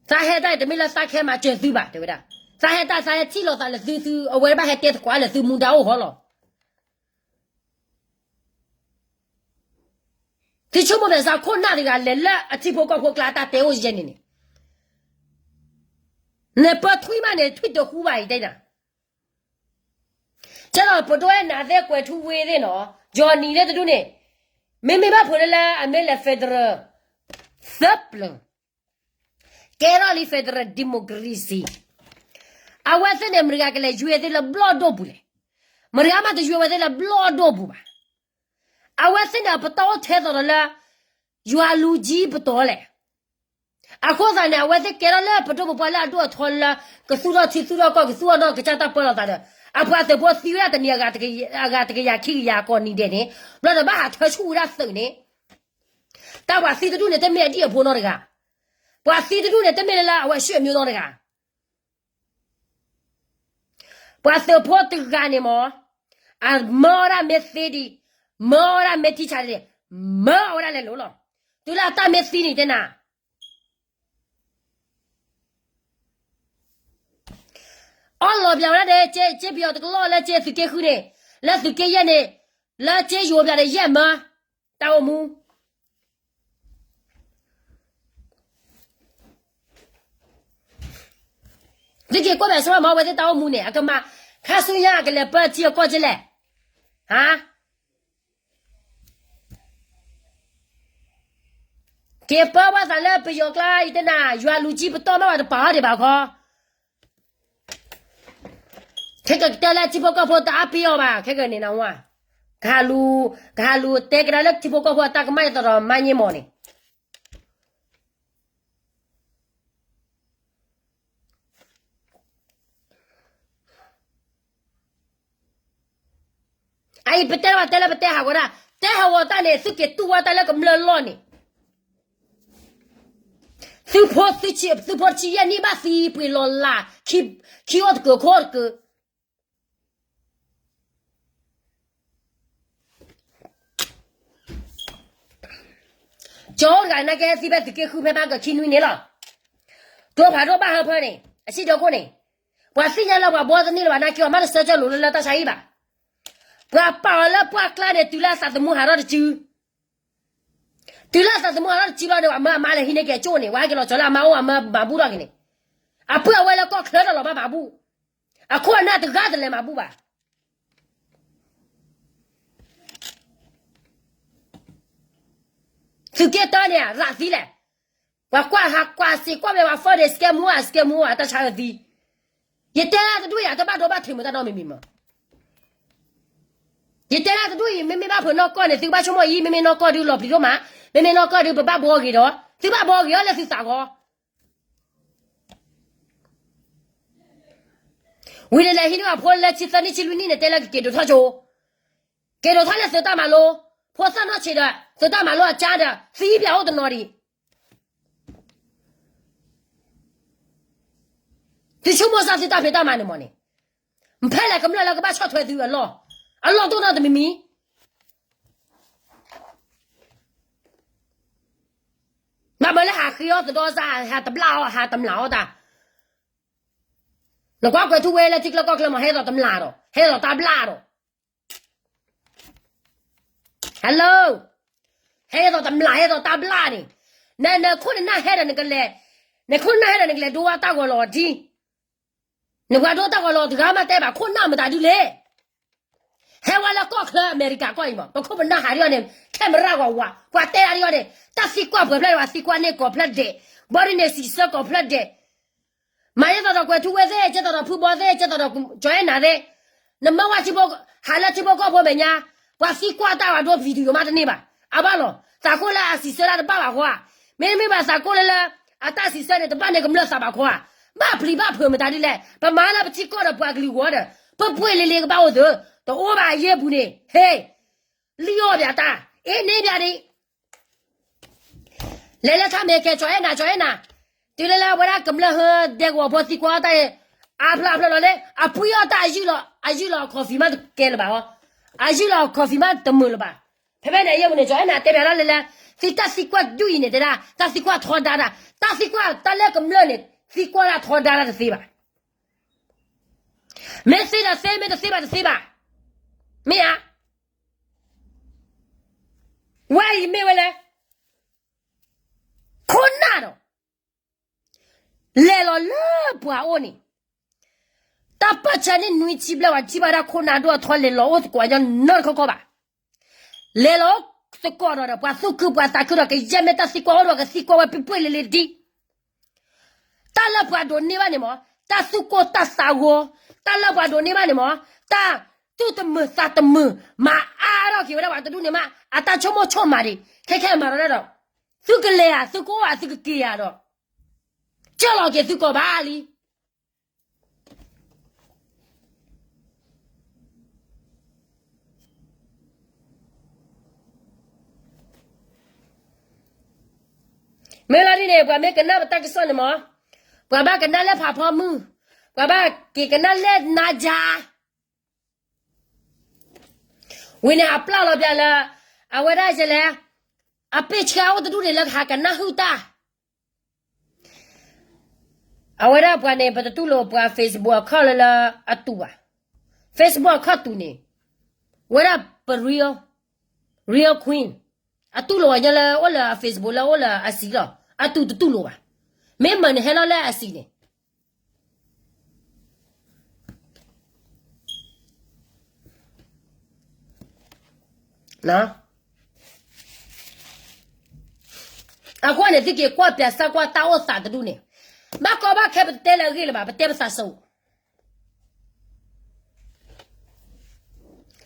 သးဟဲတၢ်အံၤတမ့ၢ်လၢသးခဲမၤစၢၤသုဘၣ် တဲဝဲဒၣ်, သးဟဲတၢ်သးဟဲထံၣ်လိာ်သးလၢသုသု အဝဲဘၣ်ဟဲတဲသကိးလၢသုမူဒါအိၣ်ဟီလီၤ သုဆိကမိၣ်ဖဲစးခိၣ်နၢ်တဂၤလဲၤလၢအထံဖိကီၢ်ဖိကျါတၢ်တဲအိၣ်ယဲၢ်န့ၣ်န့ၣ်, နပၢထွံၣ်မးန့ၣ် ထွံၣ်တဃူဘၣ်အံၤတဲနၤ, ကဲဒီးပဒိၣ်အဲၣ်နၤသ့ၣ်ကွဲၤထူဝ့သ့ၣ်နီၤ, ယီၤနံၤသ့ၣ်တဒူၣ်န့ၣ်, မ့မ့ၢ်ဘၣ်ဖိလၢလၢအမ့ၢ်လဲၤ federal သၢပျၢၤ, ကဲထီၣ်လံ federal democracy, အဝဲသ့ၣ်န့ၣ် မတၤတဂၤကလဲၤယွဲသ့ၣ်လၢဘျီၣ်ဒိၣ်ပူၤလဲၣ်, မတၤတဂၤမးတယွဲဝဲသ့ၣ်လၢဘျီၣ်ဒိၣ်ပူၤဘၣ်, အဝဲသ့ၣ်န့ၣ် အပတီၢ်အိၣ်ထဲသိးဒီးလၢ ယွၤလူၤကၠံပတီၢ်လဲၣ်, အဃိသတးန့ၣ် အဝဲသ့ၣ်ကဲထီၣ်လၢပဒိၣ်ပပှၢ်လၢအဒိၣ်အထီလၢ ကသူၣ်ထီၣ်ထံသူၣ်ထီၣ်ကီၢ် ကသူၣ်ထီၣ်နီၢ်ကစၢ်တၢ်ပၢလီၤသးဒီး အပှၤသုးဖိသံဝဲဒၣ်တနံၤအဂၤတကယၤ အဂၤတကယၤခံကယၤကိးနံၤဒဲးန့ၣ် ဘျီဒီးဘၣ်ဟးထၢဆူၣ်ဝဲဒၣ်သုးန့ၣ် တၢ်ပှၤသံတဒူၣ်န့ၣ် တမ့ၢ်အဒံၣ်အဖိနီတဂၤ, ပှၤသံတဒူၣ်န့ၣ် တမ့ၢ်လၢလၢအဝဲဆှၢအမျိုးနီတဂၤ ပှၤသုးဖိတဂၤန့ၣ်မ့ၢ် အမၢအီၣ်ဒၣ်မ့ၢ်သ့ဒံး, မၢအီၣ်ဒၣ်မ့ၢ်ထံဆးဒံး, မၢအီၣ်ဝဲဒၣ်လဲၤလိၤလီၤ. တုၤလၢအတၢ်မ့ၢ်သံန့ၣ်တဲနၤ, အီၣ်လီၤပျးဝဲဒၣ်ဒီး က့ပယီၤတကလီၢ်လၢက့သုးက့ဃုန့ၣ်, လၢသုးက့ယဲၢ်န့ၣ်, လၢက့ယိၤပျးဒီးယဲၢ်မၢ, တၢ်အိၣ်မူ သုက့ၤကွၢ်ဘၣ်ဆိမ့ၢ်အဝဲသ့ၣ်တၢ်အိၣ်မူန့ၣ် အကမၤ ခါဆူညါအကလဲၤပၢထံအကီၢ်ကလဲၣ်, ဟါ, က့ၤပၢဘၣ်သးလၢပယီၤကျါအံၤတနၤ ယွၤလူၤကၠံပတီၢ်မ့ၢ်ဝဲတပာ်အီၤဒံးဘၣ်ခီ ခဲကကတၢၢ်လၢထံဖိကီၢ်ဖိတအါပ့ၤအီၤဘၣ် ခဲကနံၣ်နဝါ, ကဟးလူၤ, ကဟးလူၤတဲကဒါလၢထံဖိကီၢ်ဖိအတၢ်ကမၣ်အသးဒီးမါန့ၢ်မီၢ်န့ၣ် အအံၤပတဲဘၣ်တဲလၢပတဲဟးဂီၤတၢ်, တဲဟးဂီၤတၢ်န့ၣ် သုက့ၤတူၢ်ဝဲတၢ်လၢကမျၢၢ်လီၢ်န့ၣ်, သုးဖိ, သုးဖိတဆံယဲၢ်နံၣ်ဘၣ်သံပှ့ၤလီၤလး, ခံအိၣ်တကၢၢ်ခိၣ်တကၢၢ် ကၠီအိၣ်တဂၤနာ်က့သံဖဲသုးက့ဃုဖဲမၤကခံနွံန့ၣ်လီၤ. ကျိဖးဒိၣ်ဘၣ်ဟၢဖၢန့ၣ် အစံၣ်ဒီခိၣ်န့ၣ်, ပှၤသ့ၣ်ညါလၢပှၤဘှီတန့ၢ်လၢၤဘၣ်နာ်က့အီၤ မ့ၢ်တဆၢကၢလိာ်လၢလၢတၢ်ဆါဟံၣ်ဘၣ်. ပှၤပာ်အီၤလၢပှၢ်ကျါန့ၣ် တုၤလၢအသးသမူဟးထီၣ်တစု တုၤလၢအသးသမူဟးထီၣ်တစုဘျီန့ၣ် အမၢအမါလဲၤဟံးန့ၢ်က့ၤအကၠိၣ်န့ၣ် ဝဲဟဲက့ၤလီၤကၠီလၢအမါအိၣ်အမၢမၤဘူၣ်ထီၣ်က့ၤန့ၣ်, အပုၢ်အဝဲၢ်လၢကီၢ်ချၢတၢ်လီၤဘၣ်မၤဘူၣ်, အခိၣ်အနၢ်တဂၤတလဲၤမၤဘူၣ်ဘၣ်. သုးက့တၢန့ၣ် ရးသံလဲၣ်. ပှၤကွၢ်ဟးကွၢ်စ့ၢ်ကွၢ်ဝဲပှၤဖီၣ်န့ၣ် စကဲမူဧါ စကဲမူဧါ တၢ်ဆါအၢသံ. ယတဲဒၣ်တဒူၣ်အံၤ တဘၣ်ဒိဘၣ်ထံးမတၤနီတမံၤမံၤမး. ယတဲဒၣ်တဒူၣ်အံၤ မ့မ့ၢ်ဘၣ်ဖုးနီၢ်ကီၢ်န့ၣ် သုကဘၣ်ဆိကမိၣ်အံၤ မ့မ့ၢ်နီၢ်ကီၢ်ဒုးလီၤပျံၤဒိၣ်မး, မ့မ့ၢ်နီၢ်ကီၢ်ဒုးပဘၣ်ဘှီဂ့ၤဒီး သုဘၣ်ဘှီဂ့ၤအီၤလၢသုသးဂီၤ ဝံၤန့ၣ်လဲၤဟံးန့ၢ်အဖိလၢဆံသၢနံၣ်ဆံလွံၢ်နံၣ်န့ၣ် တဲလၢကက့ၤဒိးထီၣ်ကၠိ, က့ၤဒိးထီၣ်လၢသုတၢ်မၤလိ, ဖိသၣ်နီၢ်ဆံးဒီး သုတၢ်မၤလိအကါဒီး သံပၠးအိၣ်တနီၤဒံး, သုဆိကမိၣ်စၢ်သုတၢ်ဖံးတၢ်မၤန့ၣ်မ့ၢ်န့ၣ်, ဖဲလဲၣ်ကမျၢၢ်လၢကဘၣ်ဆီၣ်ထွဲသုအလီၢ်, အလီၢ်တအိၣ်နီတမံၤမံၤ ဘၣ်မၤလၢဟးဃ့အီၣ်သဒီစၢ် ဟးတမျၢ်အီၣ် ဟးတမျၢ်အီၣ်တၢ်, နကွၢ်ကွဲၤထူဝ့လၢထံချၢကီၢ်ချၢမ့ၢ် ဟဲသိးတမျၢ်ဒီး ဟဲသိးတၢ်ဘျၣ်ဒီး Hello, ဟဲသိးတမျၢ် ဟဲသိးတၢ်ဘျၣ်န့ၣ်, နနခိၣ်နနၢ်ဟဲဒီးနကလဲၤ, နခိၣ်နနၢ်ဟဲဒီးနကလဲၤဒိဝဲတၢ်ဂီၤလီၤဒ်, နပှၤဒိတၢ်ဂီၤလီၤတဂၤမးတဲဘၣ် ခိၣ်နၢ်မတၤဒုလဲၣ် ဟဲဝဲလၢကီၢ်ချၢအမဲရကၤကီၢ်အံၤမး ပခိၣ်ပနၢ်ဟးဒ်အီၤန့ၣ် ခဲမရၣ်ဝးဝး ပှၤတဲဒ်အီၤန့ၣ် တၢ်သံကွၢ်ပှဲၤဖျၢၣ်န့ၣ် ပှၤသံကွၢ်န့ၢ်ကိးဖျၢၣ်ဒဲး, ဘီဒ်န့ၣ်စံးဆၢကိးဖျၢၣ်ဒဲး, မၤယဲသိးဒီးကွဲၤထူဝ့သ့ၣ် ကဲသိးဒီးဖုဘီသ့ၣ် ကဲသိးဒီးကၠီၤအဲၣ်နၤသ့ၣ်, နမၢဝဲထံဖိ, ဟးလၢထံဖိကီၢ်ဖိမဲာ်ညါ, ပှၤသံကွၢ်တၢ်ဝဲဒိ video မးတန့ၢ်ဘၣ်, အဘၣ်လီၤ, သးကိၢ်လၢအစံးဆၢတၢ်တဘၣ်ဘၣ်ဃီဧါ, မ့တမ့ၢ်ဘၣ်သးကိၢ်လၢလၢ အတၢ်စံးဆၢန့ၣ် တဘၣ်န့ၢ်ကမျၢၢ်သးဘၣ်ဃီဧါ, ဘၣ်ပျံၤဘၣ်ဖုးမတၤဒ်လဲၣ်, ပမၤလၢပထံကီၢ်ဒီးပှၤကလုာ်ဂီၢ်ဒီး ပပှ့ၤလံၤလံၤကဘၣ်အိၣ်သု, တအိၣ်ဘၣ်အယ့ၢ်ပူၤန့ၣ်, ဟ့ၣ်, လံၣ်အီၣ်ပၠးတၢ်, အ့ၣ်န့ၢ်ပၠးဒံး လဲၤလၢထါမဲာ်ကဲ ကၠီၤအဲၣ်နၤ ကၠီၤအဲၣ်နၤ, တုၤလၢလၢအဝဲဒၣ်ကမျၢၢ်ဟၢဒဲကဝီၤဖိသံကွၢ်အီၣ်တၢ်အံၤ, အါဖျၢၣ်အါဖျၢၣ်လီၤလၢ အပှံၢ်အီၣ်တၢ်အယုၢ်လီၤ အယုၢ်လီၤ coffee မးတကဲလၢၤဘၣ်ဟီ, အယုၢ်လီၤ coffee မးတမုာ်လၢၤဘၣ်, ဖဲဖဲန့ၣ်အယဲၢ်ပူၤန့ၣ် ကၠီၤအဲၣ်နၤတဲပၠးဒၣ်လၢလၢ, သုတၢ်သံကွၢ်ဒုးအံၤန့ၣ် တဲဒၣ် တၢ်သံကွၢ်ထီဒါတၢ်, တၢ်သံကွၢ်တၢ်လၢကမျၢၢ်န့ၣ် သံကွၢ်ဒၣ်ထီဒါတၢ်တသ့ဘၣ် မ့ၢ်သ့ဒီးသ့ မ့ၢ်တသ့ဘၣ်တသ့ဘၣ်, မ့ၢ်ဧါ, ဝဲအံၤမ့ၢ်ဝဲလၢ ခိၣ်နၢ်ဒီး လဲၤလီၤလၢပှၤအိၣ်န့ၣ်, တၢ်ပၢၢ်ဆၢန့ၣ်နွံဆံဘျဲၣ်ဝဲ ထံၣ်ဘၣ်ဒၣ်ခိၣ်နၢ်ဒိၣ်အထီလဲၤလီၤအိၣ်သကိးညီနီတခီခီဘၣ်, လဲၤလီၤအိၣ်သကိးဒီး ပှၤသူၣ်ခုပှၤသးခုဒီး ကယဲၢ်မ့ၢ်တၢ်သံကွၢ်အိၣ်ဒီး ကသံကွၢ်ဝဲပှ့ၤပှ့ၤလံၤလံၤဒ် တၢ်လၢပှၤဒိးန့ၢ်ဘၣ်န့ၣ်မး, တၢ်သူၣ်ကိၢ်တၢ်သးဂီၤ, တၢ်လၢပှၤဒိးန့ၢ်ဘၣ်န့ၣ်မး, တၢ်သူၣ်တမုာ်သးတမုာ်, မၤအါထီၣ်က့ၤဝဲဒၣ်ပှၤတဒူၣ်န့ၣ်မး, အတၢ်ဆိကမိၣ်ဆိကမးဒံး, ခဲခဲမၤဒီးဒၣ်ဒီး, သုကလဲၤဧါ သုကအိၣ်ဧါ သုကက့ၤဧါဒီး, ကၢၢ်လီၤက့ၤသုကိးဘၣ်လံ မ့ၢ်လီၤဒ်န့ၣ် ပှၤမ့ၢ်ကနၣ်ပတၢ်ကစီၣ်န့ၣ်မး, ပှၤဘၣ်ကနၣ်လၢဖးဖီမုၢ်, ပှၤဘၣ်က့ၤကနၣ်လၢနါယါ, ဝံၤန့ၣ် အပျၢ်လီၤပျၢ်လၢ အဝဲဒၣ်ယလဲၣ်, အပ့ၢ်ဆှၢအိၣ်တဒူၣ်န့ၣ်လၢကဟးကနၣ်ဟုၣ်တၢ် အဝဲဒၣ်ပှၤန့ၣ် ပတတူၢ်လိာ်ပှၤ Facebook account လၢလၢအတူၢ်ဘၣ်, Facebook account တူၢ်န့ၣ်, ဝဲဒၣ်ပ real, real queen, အတူၢ်လိာ်အီၤညီလၢအိၣ်လၢအ Facebook လၢအိၣ်လၢအစံာ်လီၤ, အတူၢ်တတူၢ်လိာ်ဘၣ်, မ့ၢ်မၤန့ၣ်ဟဲလီၤလၢအစံာ်န့ၣ် အဃိန့ၣ် သုက့ၤကွၢ်ပၠးစၢ်ကွၢ်တၢ်အိၣ်သးတဒူၣ်န့ၣ်, ဘၣ်ကီဘၣ်ခဲပတဲလၢအဂ့ၢ်လၢၤဘၣ်, ပတဲပသးစူၤ,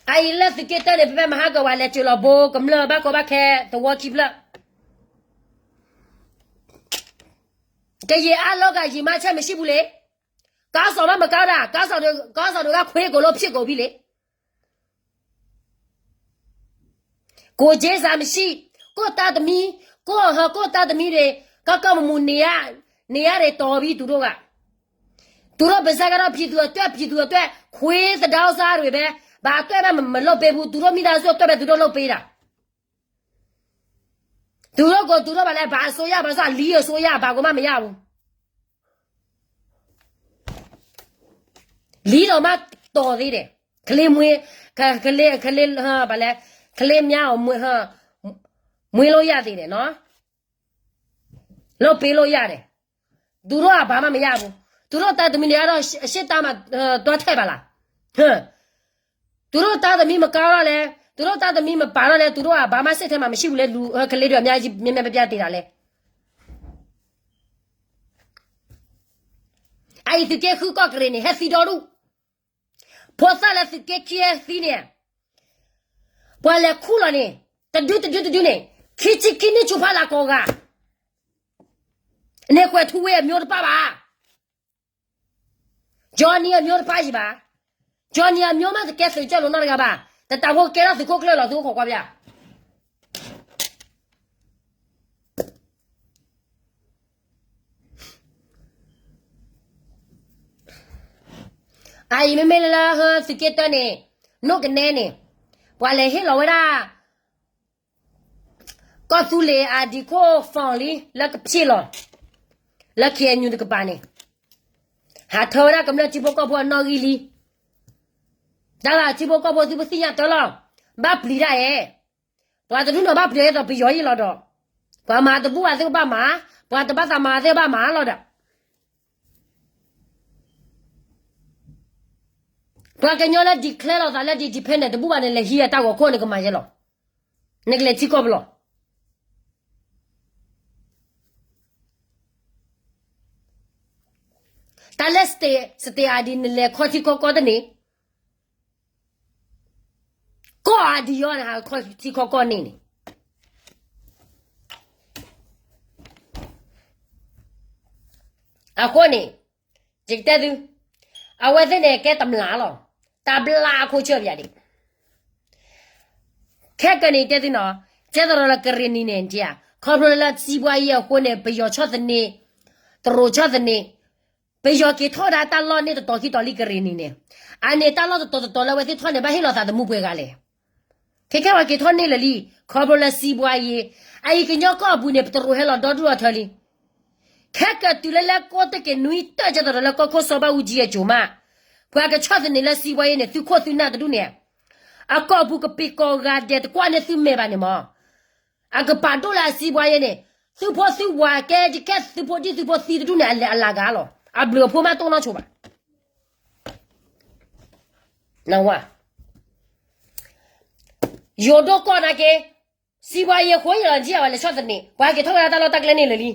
အအံၤလၢသုးက့တၢၢ်န့ၣ် ဖဲဖဲမဟါကဝၤလဲၤစၢၤလီၤဘိကမျၢၢ် ဘၣ်ကီဘၣ်ခဲသဝီခံဖျၢၣ် ကယံာ်အါလီၤဂာ်ယံာ်မး ဆဲးမံးဆံပူၤလံ, ကါစီၤမးမကါဒၣ်, ကါစီၤဒိၣ်, ကါစီၤဒိၣ်ဂၤခွ့ကိာ်လၢဖျံးကိာ်ဖံလံ, ကိၣ်က့စးမံးဆံ, ကိၣ်တၢ်တမံ, ကိၣ်ဟၢ ကိၣ်တၢ်တမံဒၣ်, ကီကီၢ်မူမူန့ၣ်ဧါ, န့ၣ်ဧါဒၣ်တီၤဘံတူၢ်ဒိၣ်ဂၤ, တူၢ်ဒိၣ်ပစၢ်ကဒီး ဖံးသူၣ်အတွဲၢ် ဖံးသူၣ်အတွဲၢ် ခွ့သဒၣ်အိၣ်စၢ်ရ့ၣ်ဖဲ, ဘၣ်အတွဲၢ်ဘၣ်မလိၣ်ပ့ပူၤ တူၢ်ဒိၣ်မံတၢ်စိၣ်အတွဲၢ်ဖဲ တူၢ်ဒိၣ်လိၣ်ပ့ဒၣ် တူၢ်ဒိၣ်ကိးတူၢ်ဒိၣ်ဘၣ်လဲၣ် ဘၣ်အစိုးရ ဘၣ်ဆၣ်လံအစိုးရ ဘၣ်ကိးမးမယါပူၤ, လံဒီးမးတီၤသ့ဒဲး, ကလ့မွ့, ကလ့, ကလ့, ဘၣ်လဲၣ်, ကလ့မၠါအီၤ, မွ့လိယၤသ့ဒဲးနီၤ, လိၣ်ပ့လိယၤဒဲး, တူၢ်ဒိၣ်အဘၣ်မးမယါပူၤ, တူၢ်ဒိၣ်တၢ်တမံၤန့ၣ်ဒီး ရှေ့တၢ်မး တွဲထဲဘၣ်လၢ် တူၢ်ဒိၣ်တၢ်တမံၤမကါထီၣ်လဲၣ်, တူၢ်ဒိၣ်တၢ်တမံၤမပာ်ထီၣ်လဲၣ်, တူၢ်ဒိၣ်အဘၣ်မးစ့ၢ်ထဲမး မံးဆံပူၤလဲၣ်, လူၤကလ့ဒွဲၣ်မၠါ မ့မ့ၢ်ပပျၢ်တ့ၢ်တၢ်လဲၣ်, အအံၤသုးက့ဃုကီၢ်ကရ့ၣ်န့ၣ် ဟဲသံဒီဒူၣ်, ဖိသၣ်လၢသုးက့ခံဟဲသံန့ၣ်, ပှၤလဲၤခူၣ်လီၤန့ၣ်, တဒုတဒုတဒုန့ၣ်, ခံဆံခံနံၣ်ဆူဖးလၢကိးဂၤ, န့ၣ်ကွဲးထူဝ့ အမျိုးတဖၣ်ဘၣ် Johnny အမျိုးတဖၣ်ယံၤဘၣ်, Johnny အမျိုးမးတကဲသုးကၠီၣ်လိၤနီတဂၤဘၣ်, တတးဖိကဲထီၣ်သုးခိၣ်ကျၢၢ်လီၤ သုအိၣ်ခိးကွၢ်ပျၢ်, အအံၤမ့မ့ၢ်လၢသုးက့တၢန့ၣ် နိၣ်ကနဲန့ၣ် ပှၤလဲၤဟ့ၣ်လီၤဝဲဒၣ် ကီၢ်သူလ့ၤအဒံးခိၣ် form လံလၢကဖျ့ၣ်လီၤ လၢ K N U တကပၤန့ၣ် ဟးထၢဝဲဒၣ်ကမျၢၢ်ထံဖိကီၢ်ဖိအနီၣ်ဂံၢ်လံ. တၢ်လၢထံဖိကီၢ်ဖိသုပသ့ၣ်ညါတၢ်လီၤ. ဘၣ်ပျံၤတၢ်ဧဲ, ပှၤတဒူၣ်န့ၣ်ဘၣ်ပျံၤအသိးပယီၤအံၤလီၤဒီး ပှၤမၤတဘူၣ်ဘၣ်သ့ၣ်ဘၣ်မၤ, ပှၤတဘၣ်သးမၤသ့ၣ်ဘၣ်မၤလီၤဒီး ပှၤကညီလၢ declare လီၤသးလၢ independent တဘူၣ်ဘၣ်န့ၣ် လဲၤဟံးအတၢ်ဂီၤခိၣ်န့ၣ်ကမၤယဲလီၤ. နကလဲၤထံကီၢ်ပလီၢ်. တၢ်လၢ state, state ID နလဲၤခီထံခီကီၢ်တန့ၢ်, ကီၢ် ID အီၤန့ၣ် ဟးခီထံခီကီၢ်န့ၣ်န့ၣ် အဃိန့ၣ် ယကတဲသု, အဝဲသ့ၣ်န့ၣ်ကဲတမျးလီၤ. တဘျါအခိၣ်ဆၢၣ်ပယါဒံး ခဲကနံၣ်တဲသုနီၤ, ကဲသရီးလၢကရ့ၣ်နံၤန့ၣ် ခီဖျိလၢစံးဘှါယံၤအဃိန့ၣ် ပယီၤဆီၣ်သနံး, တရူးဆီၣ်သနံး, ပယီၤက့ၤထီၣ်ဒၣ်တၢ်လီၢ်န့ၣ်တတီၤခံတီၤလံကရ့ၣ်နံၤန့ၣ်, အန့ၣ်တၢ်လီၢ်တတီၤတတီၤလၢအဝဲသ့ၣ်ထီၣ်န့ၣ် ဘၣ်ဟ့ၣ်လီၤသးသမူပှဲၤဂၤလဲၣ်. ခဲကဲပှၤက့ၤထီၣ်န့ၢ်လၢာ်လံ, ခီဖျိလၢစံးဘှါယံၤ, အအံၤကညီကီၢ်အပူၤန့ၣ် ပတရူးဟဲလီၤဒီဒူၣ်အီၤထၢလံ. ခဲကတုၤလၢလဲၤကိးတက့ၢ်နွံတၢၢ်ကဲသရီးလၢကီၢ်ခိၣ်စီၤဘၣ်အူကၠံအစိၤမး, ပှၤကဆီၣ်သနံးလၢစံးဘှါယံၤန့ၣ် သုခိၣ်သုနၢ်တဒူၣ်န့ၣ်, အကီၢ်ပူၤကပံာ်ကီၢ်ဂၤဒဲးတကွၢ်န့ၢ်သုမဲာ်ဘၣ်န့ၣ်မး အကပာ်ဒိၣ်လၢအစံးဘှါယံၤန့ၣ်, သုဖိသုဝၤကဲကဲသုဖိဒံၣ်သုဖိသံတဒူၣ်န့ၣ် အလၢအလၤဂၤလီၤ. အဘျုးအဖှိၣ်မးတအိၣ်နီတစိၤဘၣ်. ယိၤဒိၣ်ကီၢ်နာ်က့, စံးဘှါယံၤဃိယလီၤ နထံၣ်အဝဲလဲၤဆီၣ်သနံး, ပှၤက့ၤထီၣ်ဝဲဒၣ်တၢ်လီၢ်တၢ်ကျဲန့ၣ်လၢာ်လံ.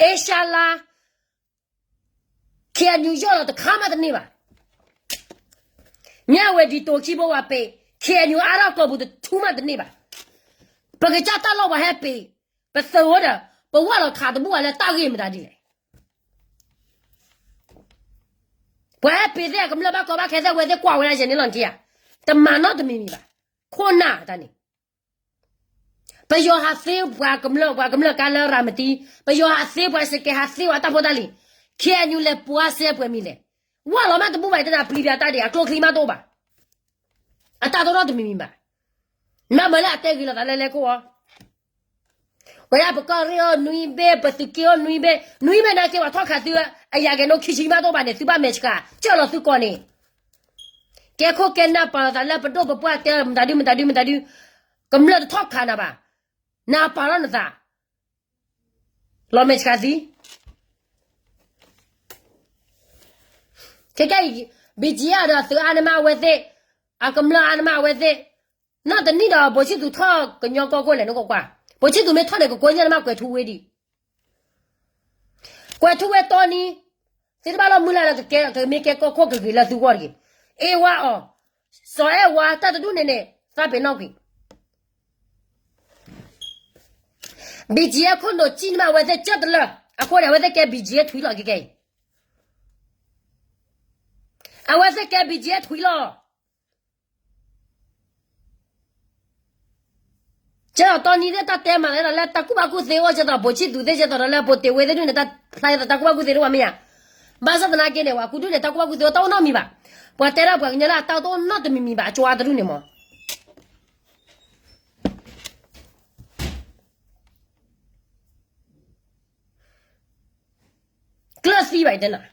အ့ရှါလါ KNU ယီၢ်လီၤတခါမးတန့ၢ်ဘၣ်. မ့ၢ်အဝဲဒ်တိၤခံဘိဝဲပ့ၤ, KNU အါထီၣ်ကီၢ်ပူၤတထူမးတန့ၢ်ဘၣ်. ပကစၢ်တၢ်လီၢ်ပှၤဟဲပ့ၤ, ပသုးအိၣ်ဒီး, ပဝၢ်လီၤခးတဘူၣ်ဘၣ်လၢတၢ်ဂ့ၢ်မတၤဒ်လဲၣ်. ပှၤဟဲပ့ၤသ့ၣ်အကမျၢၢ်ဘၣ်ကီဘၣ်ခဲသ့ၣ် အဝဲသ့ၣ်ကွၢ်ဝဲဒၣ်ယဲန့ၣ်လီၤနထံၣ်ဧါ. တမၤနီတမံၤမံၤဘၣ်. ခိၣ်နၢ်တၢ်န့ၣ် ပယီၤဟးသ့ပှၤကမျၢၢ်, ပှၤကမျၢၢ်ကါလၢရၤမတံ, ပယီၤဟးသ့ပှၤစကဲး ဟးသ့ပှၤတၢ်ဖိတၢ်လံၤ, KNU လဲၤပှၤစဲပှဲၤမံၤလဲၣ်. ဝၢ်လီၤမးတဘူၣ်ဘၣ် ယတဲနၤ ပျံၤပျံၤတၢ်ဒံး အကျိချံမးတအိၣ်ဘၣ်. အတၢ်တအိၣ်နီတမံၤမံၤဘၣ်. မ့မ့ၢ်လၢအတဲဂ့ၤလိာ်သးလၢလဲၤခိၣ်အီၤ ဝဲဒၣ်ပကီၢ်ရ့ၣ်အီၤနွံဘ့ၣ်, ပသုးက့အီၤနွံဘ့ၣ်, နွံဘ့ၣ်နာ်က့ ပှၤထီၣ်ခးသုအယၤကဲနိခံဆံမးတအိၣ်ဘၣ်န့ၣ် သုဘၣ်မဲာ်ဆှး ကၢၢ်လီၤသုကီၢ်န့ၣ်, ကဲခိၣ်ကဲနၢ်ပာ်လီၤသးလၢပဒိၣ်ပပှၢ်တဲ မတၤဒုမတၤဒုမတၤဒု, ကမျၢၢ်တထီၣ်ခးနၤဘၣ်, နပာ်လီၤနသး လီၤမဲာ်ဆှးသံ ခဲကဲအံၤ BGF ဒီးသုးအါန့ၢ်မးအဝဲသ့ၣ်, အကမျၢၢ်အါန့ၢ်မးအဝဲသ့ၣ်, နီၢ်တနံၣ်ဒီး ဘိးဆံၣ်သူးထီၣ်ကညီကီၢ်ခိၣ်လဲၣ် နကွၢ်ကွၢ်, ဘိးဆံၣ်သူးမ့ၢ်ထီၣ်န့ၣ် ကကိးညါန့ၢ်မးကွဲၤထူဝ့ဒံး, ကွဲၤထူဝ့တီနံၤ, သုတဘၣ်လီၤမုၢ်လၢ်လၢကကဲ ကမ့ၢ်ကဲကီၢ်ခိၣ်ကဂ့ၤလၢသုဂီၢ်တဂ့ၤ, အ့ၣ်ဝါအီၤ, စီၤအဲၣ်ဝါ တၢ်တဒူၣ်န့ၣ်န့ၣ် သးပ့ၤနီၣ်ကွံာ် BGF ခိၣ်နူာ်စံၣ်န့ၢ်မးအဝဲသ့ၣ်ကၢၢ်တလၢာ်, အဃိန့ၣ် အဝဲသ့ၣ်ကဲ BGF ထွံလီၤကကဲအံၤ, အဝဲသ့ၣ်ကဲ BGF ထွံလီၤ. ကဲဒီးတီနံၤသ့ၣ်တၢ်တဲမၤသးဒီးလၢတၢ်ကူၣ်ဘၣ်ကူၣ်သ့အိၣ် ကဲဒီးဘိးဆံၣ်သူးသ့ၣ် ကဲဒီးလၢဘိးတ့ၢ်ဝ့သ့ၣ်ဒုန့ၣ် တၢ်ဖျါသးတၢ်ကူၣ်ဘၣ်ကူၣ်သ့တအိၣ်ဘၣ်မ့ၢ်ဧါ, ဘၣ်ဆၣ်သနာ်က့န့ၣ် ပှၤကူၣ်ဒုန့ၣ် တၢ်ကူၣ်ဘၣ်ကူၣ်သ့အိၣ်တအိၣ်နီတမံၤဘၣ်, ပှၤတဲဒၣ်ပှၤကညီလၢအတၢ်တအိၣ်နီတမံၤမံၤဘၣ် အကၠိအါတဒူၣ်န့ၣ်မး ကျၢၢ်သံဘၣ်တဲနၤ,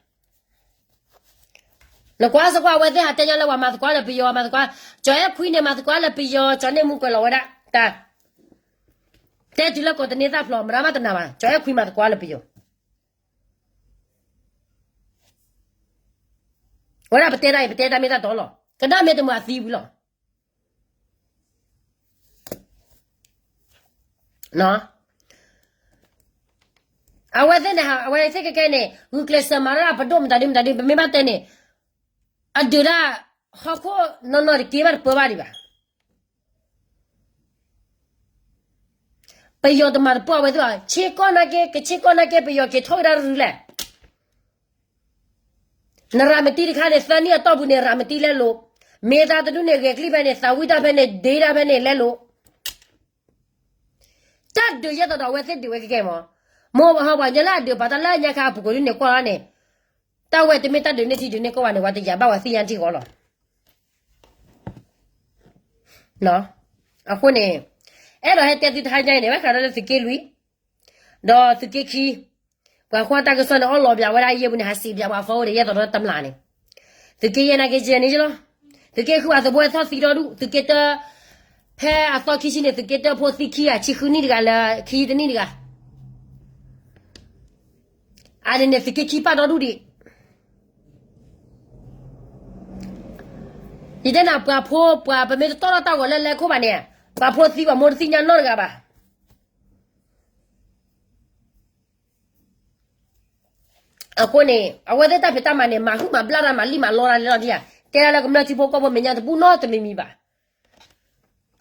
နကွၢ်စကွၢ်အဝဲသ့ၣ်ဟးတဲညီလၢပှၤမၤသကိးလၢပယီၤ မၤသကိး, ကၠီၤအဲၣ်ခွံန့ၣ် မၤသကိးလၢပယီၤ ကၠီၤန့ၢ်မူကွဲးလီၤဝဲဒၣ်တၢ်, တဲတုၤလၢကီးတန့ၢ်သၣ်ဖျိး မတၤမးတနာ်ဘၣ် ကၠီၤအဲၣ်ခွံမၤသကိးလၢပယီၤ, ဝဲဒၣ်ပတဲဒၣ်အံၤ ပတဲဒၣ်မ့ၢ်တၢ်တီလီၤ ကဒၣ်မ့ၢ်တမုာ်အသံဝံၤလီၤ. အဝဲသ့ၣ်န့ၣ် အဝဲသ့ၣ်ခဲကဲန့ၣ် ဂုာ်ကျဲးစၢးမၤရၢ်ပဒိၣ်မတၤဒုမတၤဒု ပမ့ၢ်ဘၣ်တဲန့ၣ် အဒုးဒၣ် ဟီၣ်ခိၣ်နီၢ်နီၢ်တက့ၢ်ဘၣ်တပၢဘၣ်ဒံးဘၣ်. ပယီၤတမၤတပှၢ်ဝဲသ့ၣ်ဘၣ် ဆ့ကီၢ်နာ်က့ ကဆ့ကီၢ်နာ်က့ ပယီၤက့ၤထီၣ်ဝဲဒၣ်တရုၤလဲၣ် နရၤမတံတခါန့ၣ် သၢနံၣ်အတီၢ်ပူၤန့ၣ် ရၤမတံလဲလိာ်, မ့ၢ်သးတဒူၣ်န့ၣ် ဂဲၤကလံၣ်ဖဲန့ၣ် သးဝံၣ်တၢ်ဖဲန့ၣ် ဒ့တၢ်ဖဲန့ၣ်လဲလိာ်, တၢ်ဒုးယဲသိးဒီးအဝဲသ့ၣ်ဒုးဝဲကဲကဲမး, မိၢ်ပှၢ်ဟီၣ်ပှၢ်ညါလၢအဒုးပာ်တၢ်လၢညါခါအပူၤကွံာ်ဒုးန့ၣ်ကွၢ်လီၤန့ၣ်, တၢ်ဝဲတမ့ၢ်တၢ်ဒုးန့ၢ်ထံဒုးန့ၢ်ကီၢ်ဘၣ်န့ၣ် ပှၤတယာ်ဘၣ်ပှၤသ့ၣ်ညါထံၣ်ဃီလီၤ. အဃိန့ၣ် အဲၣ်ဒိးဟဲတဲသုတဟါညါအံၤန့ၣ် ဘၣ်ဃးဒီးလၢသုးက့လွံၢ် ဒီးသုးက့ခံ ပှၤကွၢ်တၢ်ကစီၣ်န့ၣ် အီၣ်လီၤပၠးဝဲဒၣ်ယဲၢ်ပူၤန့ၣ် ဟးစံးပၠးပှၤဖီအိၣ်ဒီး ယဲၢ်သီဒီးတမျးန့ၣ် သုးက့ယဲၢ်နာ်က့ယဲၢ်န့ၣ်လီၤ. သုးက့ဃုအသဘိသီၣ်သံဒီဒူၣ် သုးက့တၢ ဖဲအသီခံဆံန့ၣ် သုးက့တၢဖိသံခံဂၤ ဆံဃုနံၣ်တဂၤလၢခံတနံၣ်တဂၤ အန့ၣ်န့ၣ်သုးက့ခံပာ်ဒီဒူၣ်ဒံး ယတဲနၤပှၤဖိပှၤပမ့ၢ်တတီၢ်ထီၣ်တၢ်ဂီၤလၢလဲၤခိၣ်ဘၣ်န့ၣ် ပှၤဖိသံပှၤမိၢ်တသ့ၣ်ညါနီတဂၤဘၣ်. အဃိန့ၣ် အဝဲသ့ၣ်တၢ်ဖံးတၢ်မၤန့ၣ် မၤဟုၣ်မၤဘျၣ်တၢ်မၤလံၣ်မၤလီတၢ်လဲၤလီၤဒံးဧါ, တဲဒၣ်လၢကမျၢၢ်ထံဖိကီၢ်ဖိမဲာ်ညါတဘူၣ်နီတမံၤမံၤဘၣ်.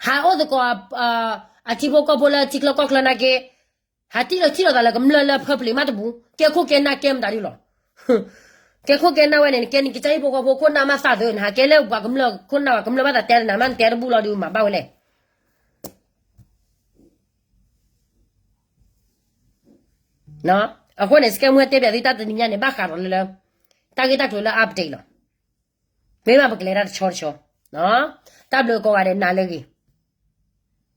ဟးအိၣ်သကိး အထံဖိကီၢ်ဖိလၢထံချၢကီၢ်ချၢနာ်က့ ဟးထံၣ်လီၤထံၣ်လိာ်သးလၢကမျၢၢ်လၢ public မးတဘူၣ်, ကဲခိၣ်ကဲနၢ်ကဲမတၤဒုလီၤ. ကဲခိၣ်ကဲနၢ်ဝဲန့ၣ် နကဲနကစၢ်ဟံၣ်ဖိဃီဖိခိၣ်နၢ်မးသးသုး နဟးကဲလၢပှၤကမျၢၢ်ခိၣ်နၢ်ဝဲ ကမျၢၢ်ဘၣ်သးတဲနၤမး နတဲတဘူၣ်လီၤဒုး မၤဘၣ်ဝဲလဲၣ်. အဃိန့ၣ် စကဲမူတဲပၠးသုတၢ်တနံၤညါန့ၣ် ဘၣ်ဃးဒီးလၢ တၢ်ဂ့ၢ်တၢ်ကျိၤလၢ update လီၤ. မ့ၢ်ဘၣ်ပကလဲၤတၢ်တဆီတဆီ, တၢ်ဘျုးကိးဂၤဒဲးနၤလၢအဂ့ၤ.